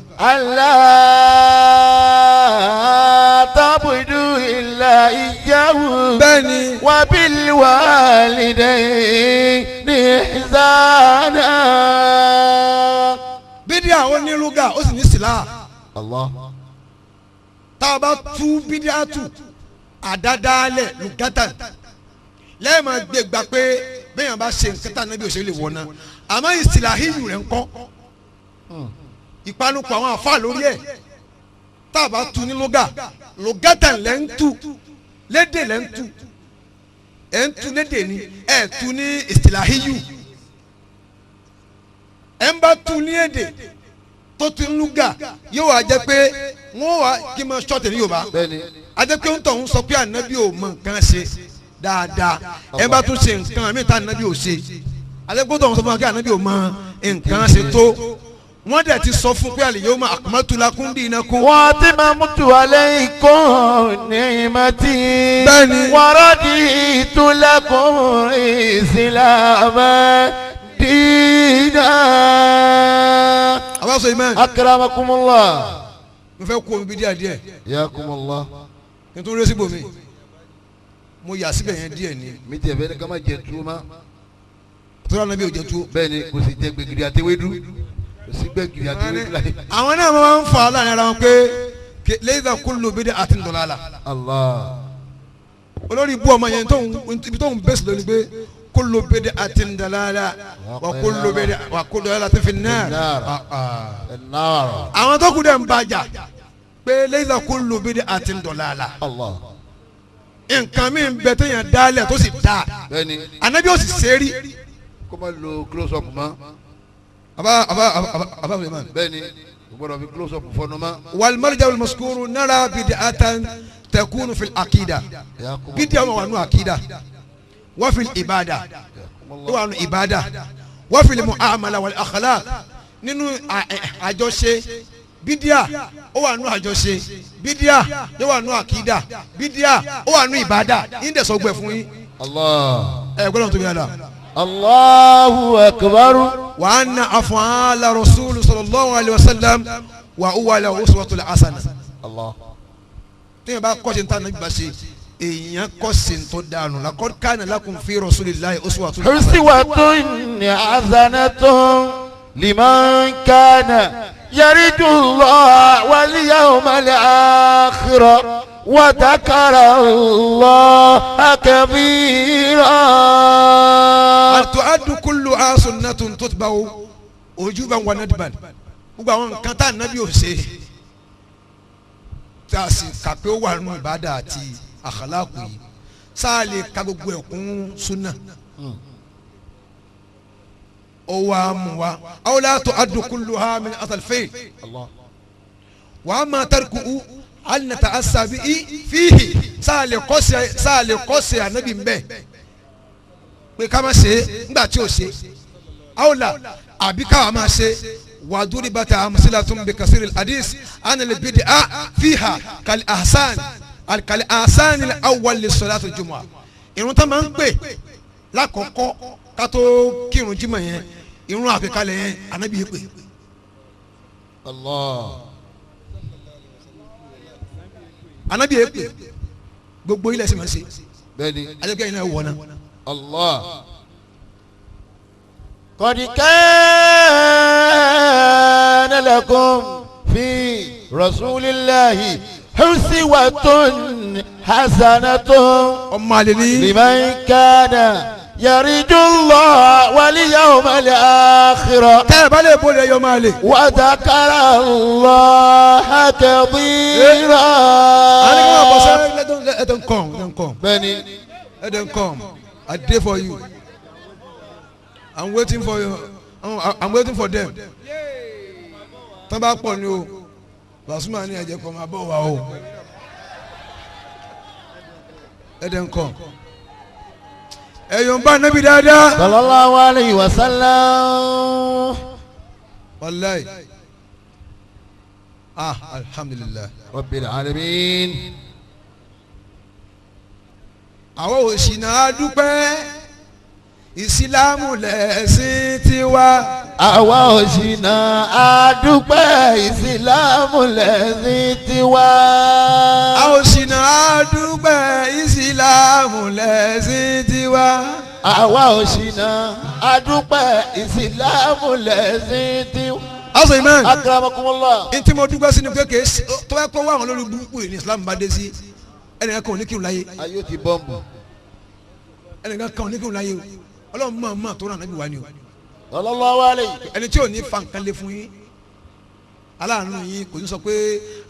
Allah tabudu illa iyyahu. Bẹ́ẹ̀ni. Wa bil walidayni ihsana. Bídíà ó ní lúgà ó sì ní sílá. Allah. Tá a bá tú bídíà tù àdádálẹ̀ lùgátà lẹ́ẹ̀ma gbé gbà pé bẹ́ẹ̀ bá ṣe nǹkan tá nàbí òṣèlú wọ̀ náà àmọ́ ìsìláhíyù rẹ̀ ń kọ́ ìpanupọ̀ àwọn àfa lórí ẹ̀ tá a bá tu ní lóga lógátà lẹ́ ń tu lédè lẹ́ ń tu ẹ̀ ń tu lédè ni ẹ̀ tu ní ìsìláhíyù ẹ̀ ń bá tu ní èdè tó ti ń lúgà yóò wá jẹ́ pé wọ́n wá kí n máa ṣọ́ọ̀tì ní Yorùbá ajẹ́ pé ń tọ̀ ń sọ pé ànábì ò mọ nǹkan ṣe dáadáa ẹ bá tún ṣe nǹkan mi ta ànábì ò ṣe ajẹ́ pé ń tọ̀ ń sọ fún wa pé ànábì ò mọ nǹkan ṣe tó wọ́n dẹ̀ ti sọ fún pé al-yawma akmaltu lakum dinakum. Wa atmamtu alaykum ni'mati. Bẹ́ẹ̀ni. Wa raditu lakum islama dina. Àbá Suleiman. Akramakumullah. Mo fẹ́ kú omi bí díẹ̀ díẹ̀. Yakumullah. Kí n tó rí síbò mi mo yà síbẹ̀ yẹn díẹ̀ ni. Mi tiẹ̀ fẹ́ ní ká má jẹ tuwo ma. Tóra náà bí o jẹ tuwo. Bẹ́ẹ̀ni kò sì jẹ gbẹ̀gìrì àti ewédú kò sí gbẹ̀gìrì àti ewédú láyé. Àwọn náà máa ń fa láàrin ara wọn pé laysa kullu bid'atin dalalah. Allah. Olórí ibú ọmọ yẹn ibi tó ń bẹ́sì lónìí pé kullu bid'atin dalalah wa kullu bid'atin wa kullu dalalatin fin nar. Àwọn tó kù dẹ̀ ń bàjá pé laysa kullu bid'atin dalalah. Allah. Nǹkan mi ń bẹ téèyàn dálẹ̀ tó sì dáa. Bẹ́ẹ̀ni. Ànábì ó sì ṣe rí. Kó má lo close up mọ́. Àbá àbá àbá àbá Suleiman. Bẹ́ẹ̀ni o gbọ́dọ̀ fi close up fọnù mọ́. Wal marja'u al maskuru nara bid'atan takunu fil akida. Bídíà wọn wà nù akida. Wa fil ibada. Wọ́n wà nù ibada. Wa fil mu'amala wal akhlaq. Nínú àjọṣe bídíà ó wà nù àjọṣe bídíà ó wà nù àkídà bídíà ó wà nù ìbádà yín dẹ̀ sọ gbẹ fún yín. Allah. Ẹ gbọ́dọ̀ tóbi dáadáa. Allahu akbar. Wa anna af'ala rasulu sallallahu alayhi wa sallam wa huwa lahu uswatul hasana. Allah. Téèyàn bá kọ́ ṣe ń tà níbi bá ṣe èèyàn kọ́ ṣe ń tó dànù laqad kana lakum fi rasulillahi uswatun uswatun hasanatun liman kana yarju Allah wal yawmal akhir وذكر الله كثيرا. Àtúwádùn kullu sunnatun tutba'u wujuban wa nadban. Gbogbo àwọn nǹkan tá ànábì ò ṣe tá a sì kà pé ó wà nínú ìbádà àti àkàlákù yìí, sáà lè ka gbogbo ẹ̀ kún súnà. Ó wá mú wa aw la tu'addu kulluha min asal fi'l wa amma tarkuhu hal nata'assa bihi fihi. Sáà lè kọ́sẹ̀ ànábì ń bẹ̀ pé ká má ṣe ńgbà tí ò ṣe awla àbí káwa máa ṣe. وضربت أمثلة بكثير الحديث عن البدعة فيها كالأحسان الأول لصلاة الجمعة. Ìrun tá máa ń pè lákọ̀ọ́kọ́ ká tó kírun jímọ̀ yẹn, ìrun àpèkalẹ̀ yẹn, Ànábì yìí pè. Allah. Ànábì yìí pè gbogbo ilẹ̀ sì máa ń ṣe. Bẹ́ẹ̀ni. Adékẹ́ yìí náà wọ̀ náà. Allah. قد كان لكم في رسول الله أسوة حسنة لمن كان يرجو الله واليوم الآخر وذكر الله كثيرا. Let them come, let them come. Let them come. I dey for you. I'm waiting for you. I'm waiting for them. Tán bá pọ̀ ni o, Pasuma ní ẹ̀jẹ̀ kọ́ máa bọ̀ wá o. Let them come. Ẹ̀yọ̀ ń bá Nábì dáadáa. Sallallahu alayhi wa sallam. Wallahi. Ah, alhamdulillah. Rabbil alamin. Àwọn òṣìnà dúpẹ́. Ìsìlámù lẹ̀sìn tiwa. Àwa òṣìnà àdúpẹ́, ìsìlámù lẹ̀sìn tiwa. Àwa òṣìnà àdúpẹ́, ìsìlámù lẹ̀sìn tiwa. Àwa òṣìnà àdúpẹ́, ìsìlámù lẹ̀sìn tiwa. Aṣọ ìmọ̀. Akramakumullah. Ntí mo dúpẹ́ sí ni pé kì í tó bá kó wá àwọn olórí burúkú yìí ní ìsìlámù bá dé sí, ẹnìkan kan ò ní kírun láyé. Ayé ti bọ́ǹbù. Ẹnìkan kan ò ní kírun láyé o. Ọlọ́run máa máa tó ràn nábì wá ni o. Sallallahu alayhi. Ẹni tí ò ní fa nǹkan lé fún yín, aláàánú yín, kò ní sọ pé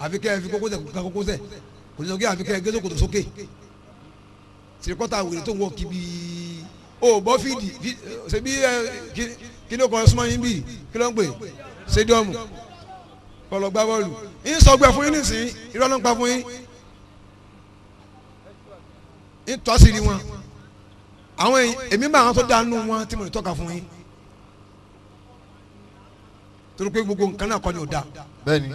àfi kẹ́ ẹ fi kókósẹ̀ kan kókósẹ̀, kò ní sọ pé àfi kẹ́ ẹ gé sókòtò sókè. Tìrìkọ́tà wèrè tó ń wọ kíbi o bọ́ fídì ṣe bí ẹ kí ló kọ́ súnmọ́ yín bí kí ló ń pè stadium kọlọ̀ gbá bọ́ọ̀lù. Yín sọ gbẹ fún yín nísìnyí, irọ́ ló ń pa fún yín. Yín tọ́ sí rí wọn. Àwọn èmi máa tó dánú wọn tí mo lè tọ́ka fún yín, torí pé gbogbo nǹkan náà kọ́ ni ò da. Bẹ́ẹ̀ni.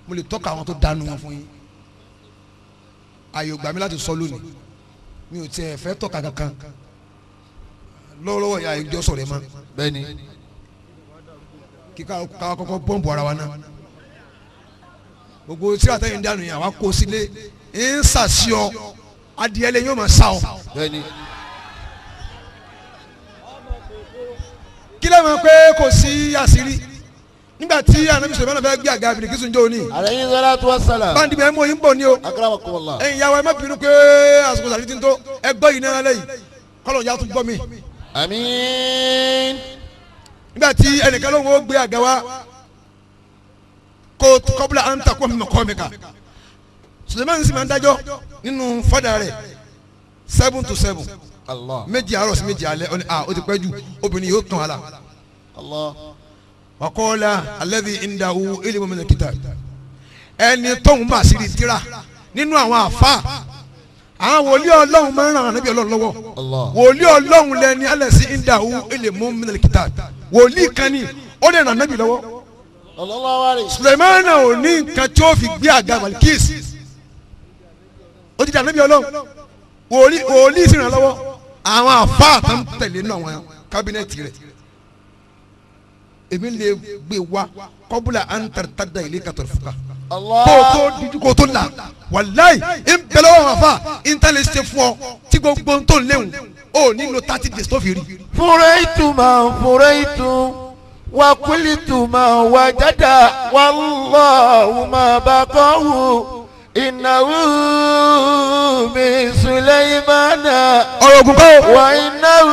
Mo lè tọ́ka àwọn tó dánú wọn fún yín. Ààyè ò gbà mí láti sọ lónìí, mi ò tiẹ̀ fẹ́ tọ́ka kankan lọ́wọ́lọ́wọ́ ìyá ìjọ sọ̀rọ̀ ẹ̀ mọ́. Bẹ́ẹ̀ni. Kí ká kọ́kọ́ bọ́ǹbù ara wa náà. Gbogbo tí àtẹ̀yìn dànù yẹn àwa kó sílé ń sàṣìọ adìẹ lẹ́yìn yóò máa sá ọ. Bẹ́ẹ̀ni. Kí ló mọ̀ pé kò sí àṣírí nígbà tí Ànábì Sùlẹ̀mánà fẹ́ gbé àga Bìlìkísù ń jẹ́ òní. Alayhi salatu wassalam. Báńdì bẹ́ẹ̀ mú oyin bọ̀ ni o. Akramakumullah. Ẹ̀yin ìyàwó ẹ má bínú pé àsìkò sàrí ti ń tó ẹ gbọ́ yìí náà lẹ́yìn kọ́lọ̀ ìyá tún gbọ́ mi. Àmín. Nígbà tí ẹnìkan lóun ó gbé àga wa kó kọ́bùlà à ń takò mímọ̀ kọ́ mi kà. Sùlẹ̀mánà sì máa ń dájọ́ nínú fọ́dà rẹ̀ 7 to 7. Allah. Méjì àárọ̀ sí méjì alẹ́ ó ti pẹ́ jù obìnrin yóò tàn án la. Allah. Wàkọ́ọ́lá alladhi indahu ilmu minal kitab. Ẹni tóun bá sí di tírà nínú àwọn àfa àwọn wòlíì Ọlọ́run máa ń ràn ànábì Ọlọ́run lọ́wọ́. Wòlíì Ọlọ́run lẹni alladhi indahu ilmu minal kitab. Wòlíì kan ní ó lè ràn ànábì lọ́wọ́. Sùlẹ̀mánà ò ní nǹkan tí ó fi gbé àga Balikis ó ti di ànábì Ọlọ́run. Wòlíì sì ràn lọ́wọ́. Àwọn àfa tó ń tẹ̀lé nínú àwọn kábínẹ̀tì rẹ̀ èmi lè gbé wa kọ́bùlà à ń tàrtàdà ilé kàtọ́ fúnka kó o tó díjú kó o tó là wàláì ń bẹ̀rẹ̀ wọn àfa ń tà lè ṣe fún ọ tí gbogbo tó ń léwu ó nílò 30 days tó fi rí. fúrẹ́ìtù máa ń fúrẹ́ìtù wà kúlìtù máa wà jádà wàlláhu máa bá kọ́ wù إنه من سليمان Ọ̀rọ̀ ògùn kọ́ o. وإنه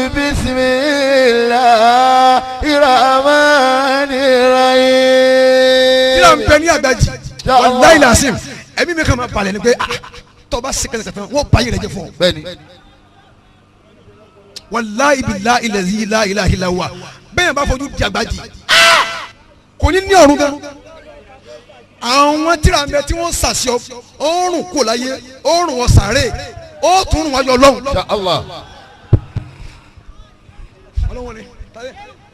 بسم الله الرحمن Tíra ń الرحيم. bẹ ní àgbàjì. Ya Allah. Wàláyé làásìm ẹ̀mí mi kàn máa balẹ̀ ni pé ah tọ́ba sẹ́kẹ̀lẹ̀ kẹfẹ́ wọ́n bá yẹrẹ jẹ fún ọ. Bẹ́ẹ̀ni. Wàláyé billahi allazi la ilaha illa huwa bẹ́ẹ̀ yẹn bá fojú di àgbàjì ah kò ní ní ọ̀run gan. Àwọn tíra ń bẹ tí wọ́n sàṣọ ọ̀rùn kò láyé ọ̀rùn wọ sàré ó tún rùn wájú Ọlọ́run. Ya Allah. Ọlọ́run ni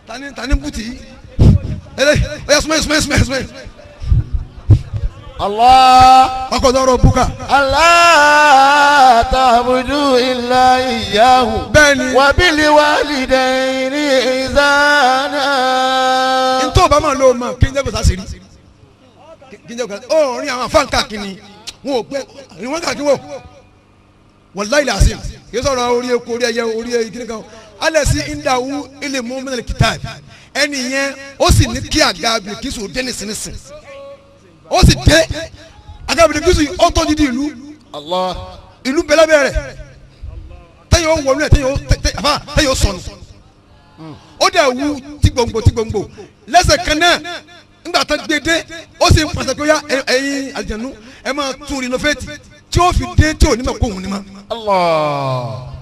tani tani bùtì yìí ẹlẹ́ ọ̀yà súnmọ́ súnmọ́ súnmọ́ súnmọ́. Allah. Ọkọ̀ dọ́rọ̀ bùkà. Allah ta'budu illa iyyahu. Bẹ́ẹ̀ni. Wa bil walidayni ihsana. Ntọ́ bá máa lo ma kí n jẹ́ kó sá sí rí kí n jẹ́ kó sá ó rin àwọn afáàn káàkiri wọn ò gbẹ rin wọn káàkiri wọn wàláyé làásìm kì í sọ̀rọ̀ orí eku orí ẹyẹ orí ẹyẹ kìnìkan kan alẹ́ sí indahu ilé mú mílíọ̀nù kìtàbí ẹni yẹn ó sì ní kí àga Bilikisu dé nísinsìnyí ó sì dé àga Bilikisu ó tọ́jú di ìlú. Allah. Ìlú bẹ́lẹ́ bẹ́rẹ̀ tẹ́yìn ó wọnú ẹ̀ tẹ́yìn ó àfà tẹ́yìn ó sọnù ó dẹ̀ wú tí gbòǹgbò tí gbòǹgbò lẹ́sẹ̀ kan náà ńgbà tán gbé dé ó sì ń pàṣẹ pé ó yá ẹ̀yin àlùjànnú ẹ máa tún rinoveti tí ó fi dé tí ò ní ma kó òun ní ma. Allah.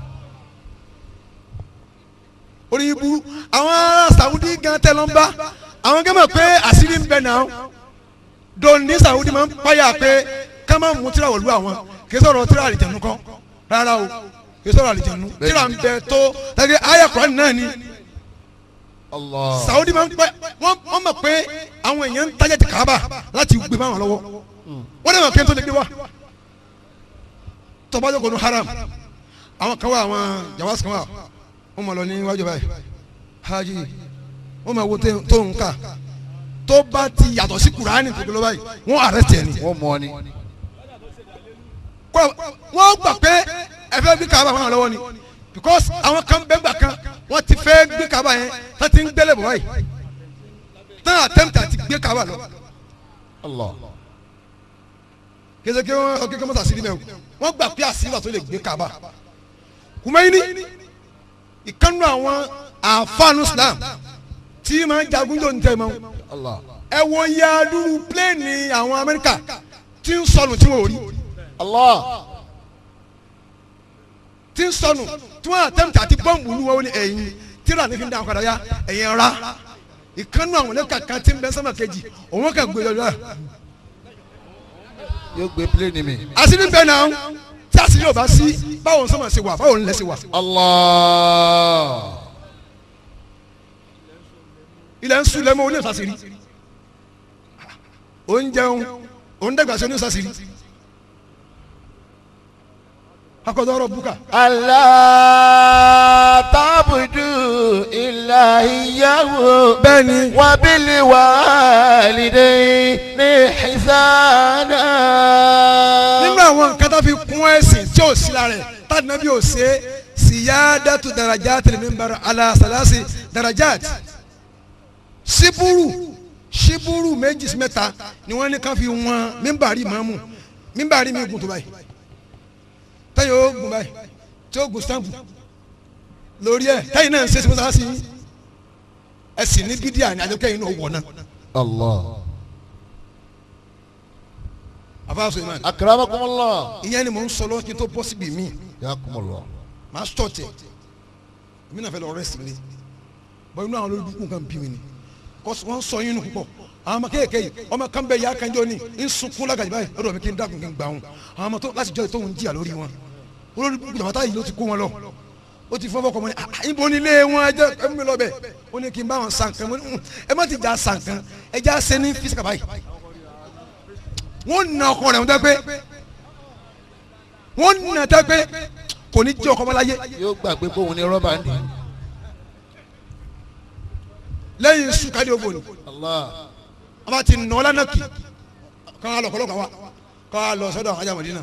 Orí ibú àwọn ará Saudi gan tẹ́ ló ń bá àwọn gẹ́gẹ́ pé àṣírí ń bẹ náà dòní Saudi máa ń páyà pé ká má mú tíra wọ̀lú àwọn kì í sọ̀rọ̀ tíra àlùjànnú kan rárá o kì í sọ̀rọ̀ àlùjànnú tíra ń bẹ tó tẹ́lẹ̀ àyà Kùránì náà ni. Allah. Saudi máa ń pẹ́ wọ́n mọ̀ pé àwọn èèyàn ń tajà ti Kaaba láti gbé báwọn lọ́wọ́ wọ́n dẹ̀ mọ̀ kí n tó lè gbé wá tọ́bajọ́ kò ní haram àwọn kan wà àwọn jawas kan wà wọ́n mọ̀ lọ ní wájú báyìí hajj wọ́n mọ̀ wo tó ń kà tó bá ti yàtọ̀ sí Kùránì tó gbé lọ báyìí wọ́n arrest ẹ̀ ni. Wọ́n mọ̀ ni. Wọ́n gbà pé ẹ fẹ́ gbé Kaaba báwọn lọ́wọ́ ni because àwọn kan bẹ́ẹ̀ gbà kan wọ́n ti fẹ́ gbé Kaaba yẹn tán ti ń gbélé bọ̀ báyìí tán attempt àti gbé Kaaba lọ. Allah. Kéde kí wọ́n kékeré mọ́tà sírí mẹ́wò wọ́n gbà pé àṣírí wà tó lè gbé Kaaba. Kùmẹ́yìní ìkànnù àwọn àfáànù Islam tí máa ń jagun jò ń tẹ̀ mọ́. Allah. Ẹ wo yadúrú pléènì àwọn Amẹ́ríkà tí ń sọnù tí wọ́n ò rí. Allah. Tí ń sọnù tí wọ́n attempt àti bọ́ǹbù lu wọn ní ẹ̀yìn tíra ní fi ń dá padà yá ẹ̀yìn ra ìkànnù àwọn ẹlẹ́ka kan tí ń bẹ sọ́mà kejì òun kàn gbé lọ́dọ̀. Yóò gbé pléènì mi. Àṣírí bẹ́ẹ̀ náà tí àṣírí ò bá sí báwo ń sọ́mà ṣe wà báwo ń lẹ̀ ṣe wà. Allah. Ilẹ̀ ń sùn lẹ́mọ́ oní ìsàsírí oúnjẹun òun dàgbà sí oní ìsàsírí akọ̀dọ̀ ọ̀rọ̀ bùkà. Allah ta'budu illa iyyahu. Bẹ́ẹ̀ni. Wa bil walidayni ihsana. Nínú àwọn nǹkan tó fi kún ẹ̀sìn tí ò sí lára ẹ̀ tàbí ò ṣe é siyadatu darajat al-minbar ala salasi darajat ṣíbúrú ṣíbúrú méjì sí mẹ́ta ni wọ́n ní ká fi wọn mímbàrí mọ́mù mímbàrí mi gùn tó báyìí tẹ́yìn ó gùn báyìí tí ó gùn stamp lórí ẹ̀ tẹ́yìn náà ń ṣe sí mọ́sálásí yín ẹ sì ní bídíà ní àjọkẹ́yìn náà wọ̀ náà. Allah. Àfáà Suleiman. Akramakumullah. Ìyẹn ni mò ń sọ lọ́wọ́ kí n tó bọ́ síbi mi. Yakumullah. Màá sọ̀ tẹ̀ èmi náà fẹ́ lọ rẹ́sì mi bọ́ inú àwọn olórí kan bí mi ni kọ́sì wọ́n sọ yín nù púpọ̀ àwọn ọmọ kéèké yìí ọmọ kan bẹ yà kanjọ ni ń sunkún lágàjì báyìí lọ́dọ̀ mi kí n dákun kí n gbà wọn àwọn ọmọ tó láti jọ tó ń jìyà lórí wọn olórí jàmbá yìí ló ti kó wọn lọ ó ti fọwọ́ kọ́ mọ́ ni ibo ni ilé wọn ẹ jẹ́ ẹ mú mi lọ bẹ̀ ó ní kí n bá wọn sàn kan ẹ má ti jà sàn kan ẹ já ṣe ní fisika báyìí wọ́n na ọkọ rẹ̀ wọ́n tẹ́ pé wọ́n na tẹ́ pé kò ní jẹ́ ọkọ ọmọláyé. Yóò gbàgbé bóun ní rọ́bà ń dì. Lẹ́yìn sukadi ogo ni. Allah. A bá ti nà ọ́ lánàá kì kọ́ wa lọ kọ́ lọ́kọ̀ wa kọ́ wa lọ sọ́dọ̀ àwọn ajá Mọ̀dínà.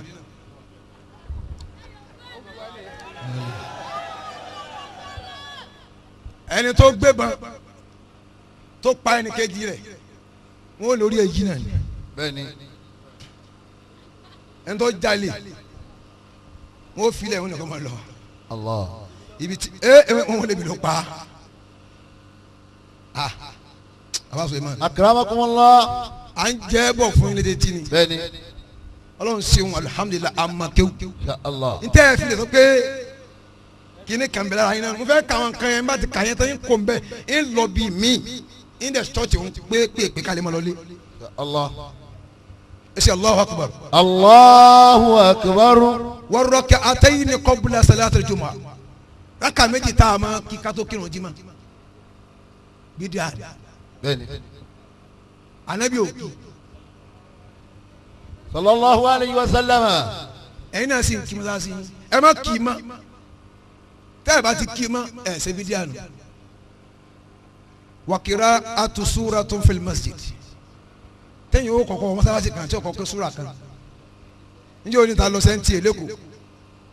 Ẹni tó gbébọn tó pa ẹni kejì rẹ̀ wọ́n lórí èyí náà ni. Bẹ́ẹ̀ni. Ẹni tó jalè wọ́n filẹ̀ wọn nìkan máa lọ. Allah. Ibi tí wọn lè bi lọ pa. Ah abaso iman. Akramakumullah. À ń jẹ́ bọ̀ fún ilé de tí ni. Bẹ́ẹ̀ni. Ọlọ́run ṣeun alihamudulila amakewu. Insha Allah. N tẹ́ ẹ fi lè sọ pé kíní kan bẹ̀rẹ̀ ara yín náà mo fẹ́ ka àwọn kan yẹn n bá ti kà yẹn tán yín kò ń bẹ̀ ń lọ bí mi ń dẹ̀ sọ́ọ̀tì ń pé pé pé kálí ma lọ lé. Insha Allah. Ẹ ṣe Allahu akbar. Allahu akbar. Wa rak'atayni qabla salatil jumu'ah. Rákà méjì tá a máa kí kátó kírun jímọ̀. Bídíà. Bẹ́ẹ̀ni. Anabi ò kí. Sallallahu alayhi wa sallam. Ẹ̀yin náà sì ń kí mọ́sáàsì yín. Ẹ má kì í mọ́. Tẹ́ ẹ bá ti kí i mọ́ ẹ ṣe bídíà nù. Wa qira'atu suratun fil masjid. Tẹ́yìn ó kọ̀kọ́ mọ́sálásí kan tí ó kọ̀kọ́ súra kan. Níjẹ́ òní ta lọ sí NTA lẹ́kọ̀ọ́.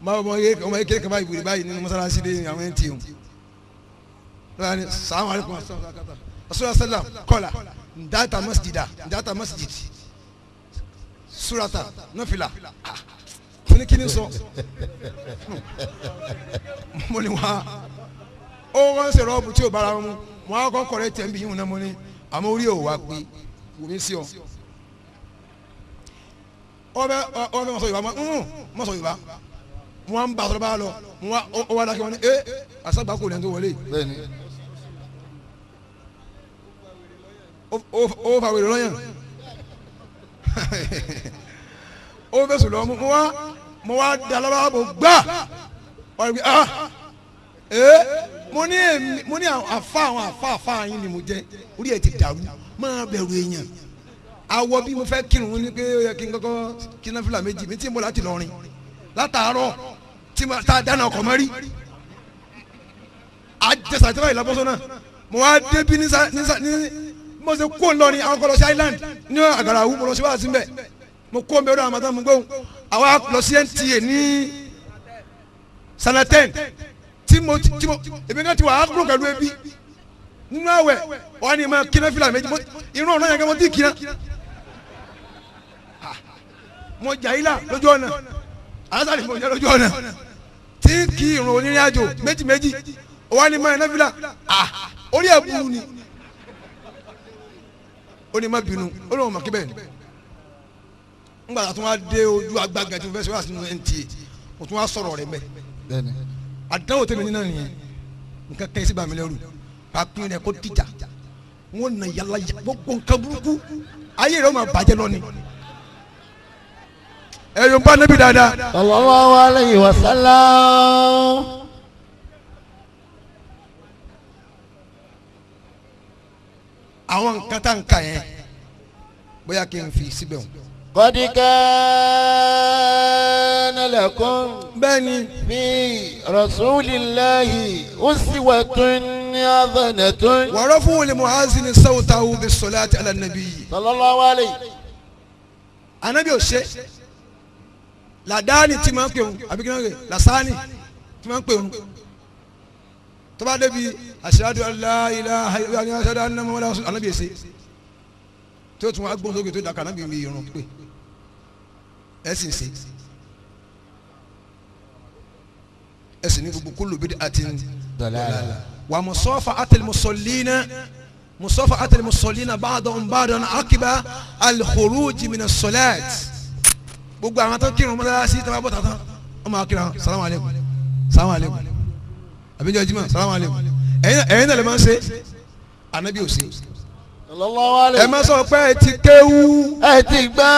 Máa ọmọ ekele kan báyìí wèrè báyìí nínú mọ́sálásí dé àwọn NTA o. Lọ́la ni sàlámù alaykum rasulillah sallam kọ́lá ndata masjida ndata masjid surata nafila. Fún kí ni sọ? Mo ní wa ó wọ́n ṣe rọ́ọ̀bù tí ò bára wọn mu mo á kọ́ kọ̀rẹ́ tẹ̀ ń bí yín náà mo ní àmọ́ orí ò wá pé wò mí sí ọ. Ọbẹ̀ ọbẹ̀ mọ̀ sọ Yorùbá mọ̀ sọ Yorùbá mo wá ń bá a sọ̀rọ̀ bá a lọ mo wá ó wá dákẹ́ wọn ní ẹ àṣàgbà kò lẹ́nu tó wọlé. Bẹ́ẹ̀ni. Ó fa wèrè lọ́yàn ó fẹsùn lọ mo wá da lọ́wọ́ bò gbà wọ́n rí ah mo ní èmi mo ní àfa àwọn àfa àfa yín ni mo jẹ orí ẹ̀ ti dàrú máa bẹ̀rù èèyàn awọ bí mo fẹ́ kírun ní pé ó yẹ kí n kọ́kọ́ kí n náfìlà méjì mi tí mo láti lọ rìn látàárọ̀ tí mo ta dáná ọkọ̀ mọ́rí àjẹsà tí wọ́n yìí lábọ́sọ náà mo wá débi ní ní mo ṣe kó lọ ní àwọn kọ́ lọ sí island ní àgàràwù mo lọ sí wàásù mbẹ mo kó mbẹ ọdọ àwọn àmàtà mo gbóhùn àwa lọ sí NTA ní sanaten tí mo èmi kan ti wà á kúrò pẹ̀lú ebi nínú àwẹ̀ wọ́n ní ma kíná fìlà méjì irun ọ̀nà yẹn kẹ́ mo ti kíná mo jà yìí là lójú ọ̀nà alásàlì mo jà lójú ọ̀nà tí kì í irun onírìn àjò méjì méjì wọ́n ní ma iná fìlà orí ẹ̀ burú ni ó ní má bínú ó lóun mọ̀ kí bẹ́ẹ̀ ni ngbà tó wá dé ojú agbága tí mo fẹ́ sọ wá sínú NTA mo tún wá sọ̀rọ̀ rẹ̀ mẹ́ àdánwò tèmi nínú nìyẹn nǹkan kẹ́ ẹ sí bàmí lẹ́rù pàápín rẹ̀ kó dìjà wọn nà yàrá gbogbo nǹkan burúkú ayé rẹ̀ ó máa bàjẹ́ lọ ni. Ẹ yóò bá níbi dáadáa. Sallallahu alayhi wa sallam. Àwọn nǹkan tá n kà yẹn bóyá kí n fi síbẹ̀ o. Qad kana lakum. Bẹ́ẹ̀ni. Fi rasulillahi uswatun hasanatun. Wa rafu li mu'azzini sawtahu bis-salati ala nabi. Sallallahu alayhi. Anabi ò ṣe làdáni tí máa ń pè wọn àbí kí náà ń pè làsáni tí máa ń pè wọn tó bá débi ashhadu an la ilaha illallah ashhadu anna muhammadan rasulullah anabi ò ṣe tí ó tún wá gbóhùn sókè tó dàkà anabi mi irun pé ẹ sì ń ṣe ẹ sì ní gbogbo kullu bid'atin dalalah wa musafa'atil musallina musafa'atil musallina ba'dahum ba'dan aqiba al-khuruj min as-salat gbogbo àwọn tó kírun mọ́sálásí tó bá bọ̀ tán wọ́n máa kírun salamu aleykum salamu aleykum àbíjọ jimá salamu aleykum ẹ̀yin náà lè máa ń ṣe anabi ò ṣe. Ẹ má sọ pé ẹ ti kéwú. Ẹ ti gbọ́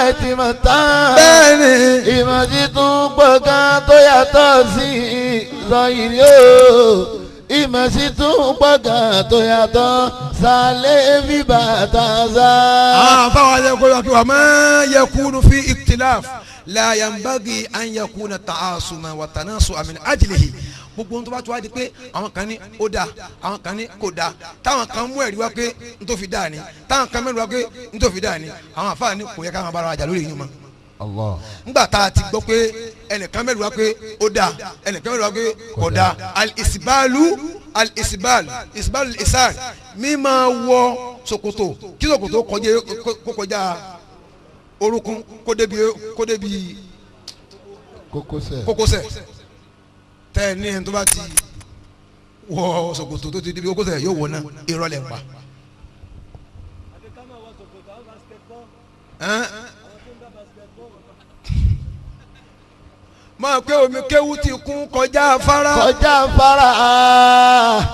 ẹ ti mọ̀ tán. Bẹ́ẹ̀ni. Ìmọ̀ títún gbọ̀ngàn tó yàtọ̀ sí ìzọ̀yìnrì o. Ìmọ̀ títún gbọ̀ngàn tó yàtọ̀ sálẹ̀ bíbà tàzá. Àwọn afáwọn alẹ́ kó yọ kí wà máa yakunu fi ikhtilaf la yanbaghi an yakuna ta'asuma wa tanasu'a min ajlihi. Gbogbo ohun tó bá tó wá di pé àwọn kan ní ó dáa àwọn kan ní kò dáa táwọn kan mú ẹ̀rí wá pé n tó fi dáa ni táwọn kan mẹ́rin wá pé n tó fi dáa ni àwọn àfáà ní kò yẹ káwọn bára wa jà lórí yín mọ́. Allah. Ngbà tá a ti gbọ́ pé ẹnìkan mẹ́rin wá pé ó dáa ẹnìkan mẹ́rin wá pé kò dáa al-isbalu al-isbalu isbalu al-isar mi máa wọ ṣòkòtò kí ṣòkòtò kọjá kó kọjá orúnkún kó débi kókósẹ̀ tẹ́ ẹ ní ẹni tó bá ti wọ ṣòkòtò tó ti débi kókósẹ̀ yóò wọ̀ náà irọ́ lẹ̀ ń pa. Máa pé omi kéwú ti kún kọjá afárá. Kọjá afárá.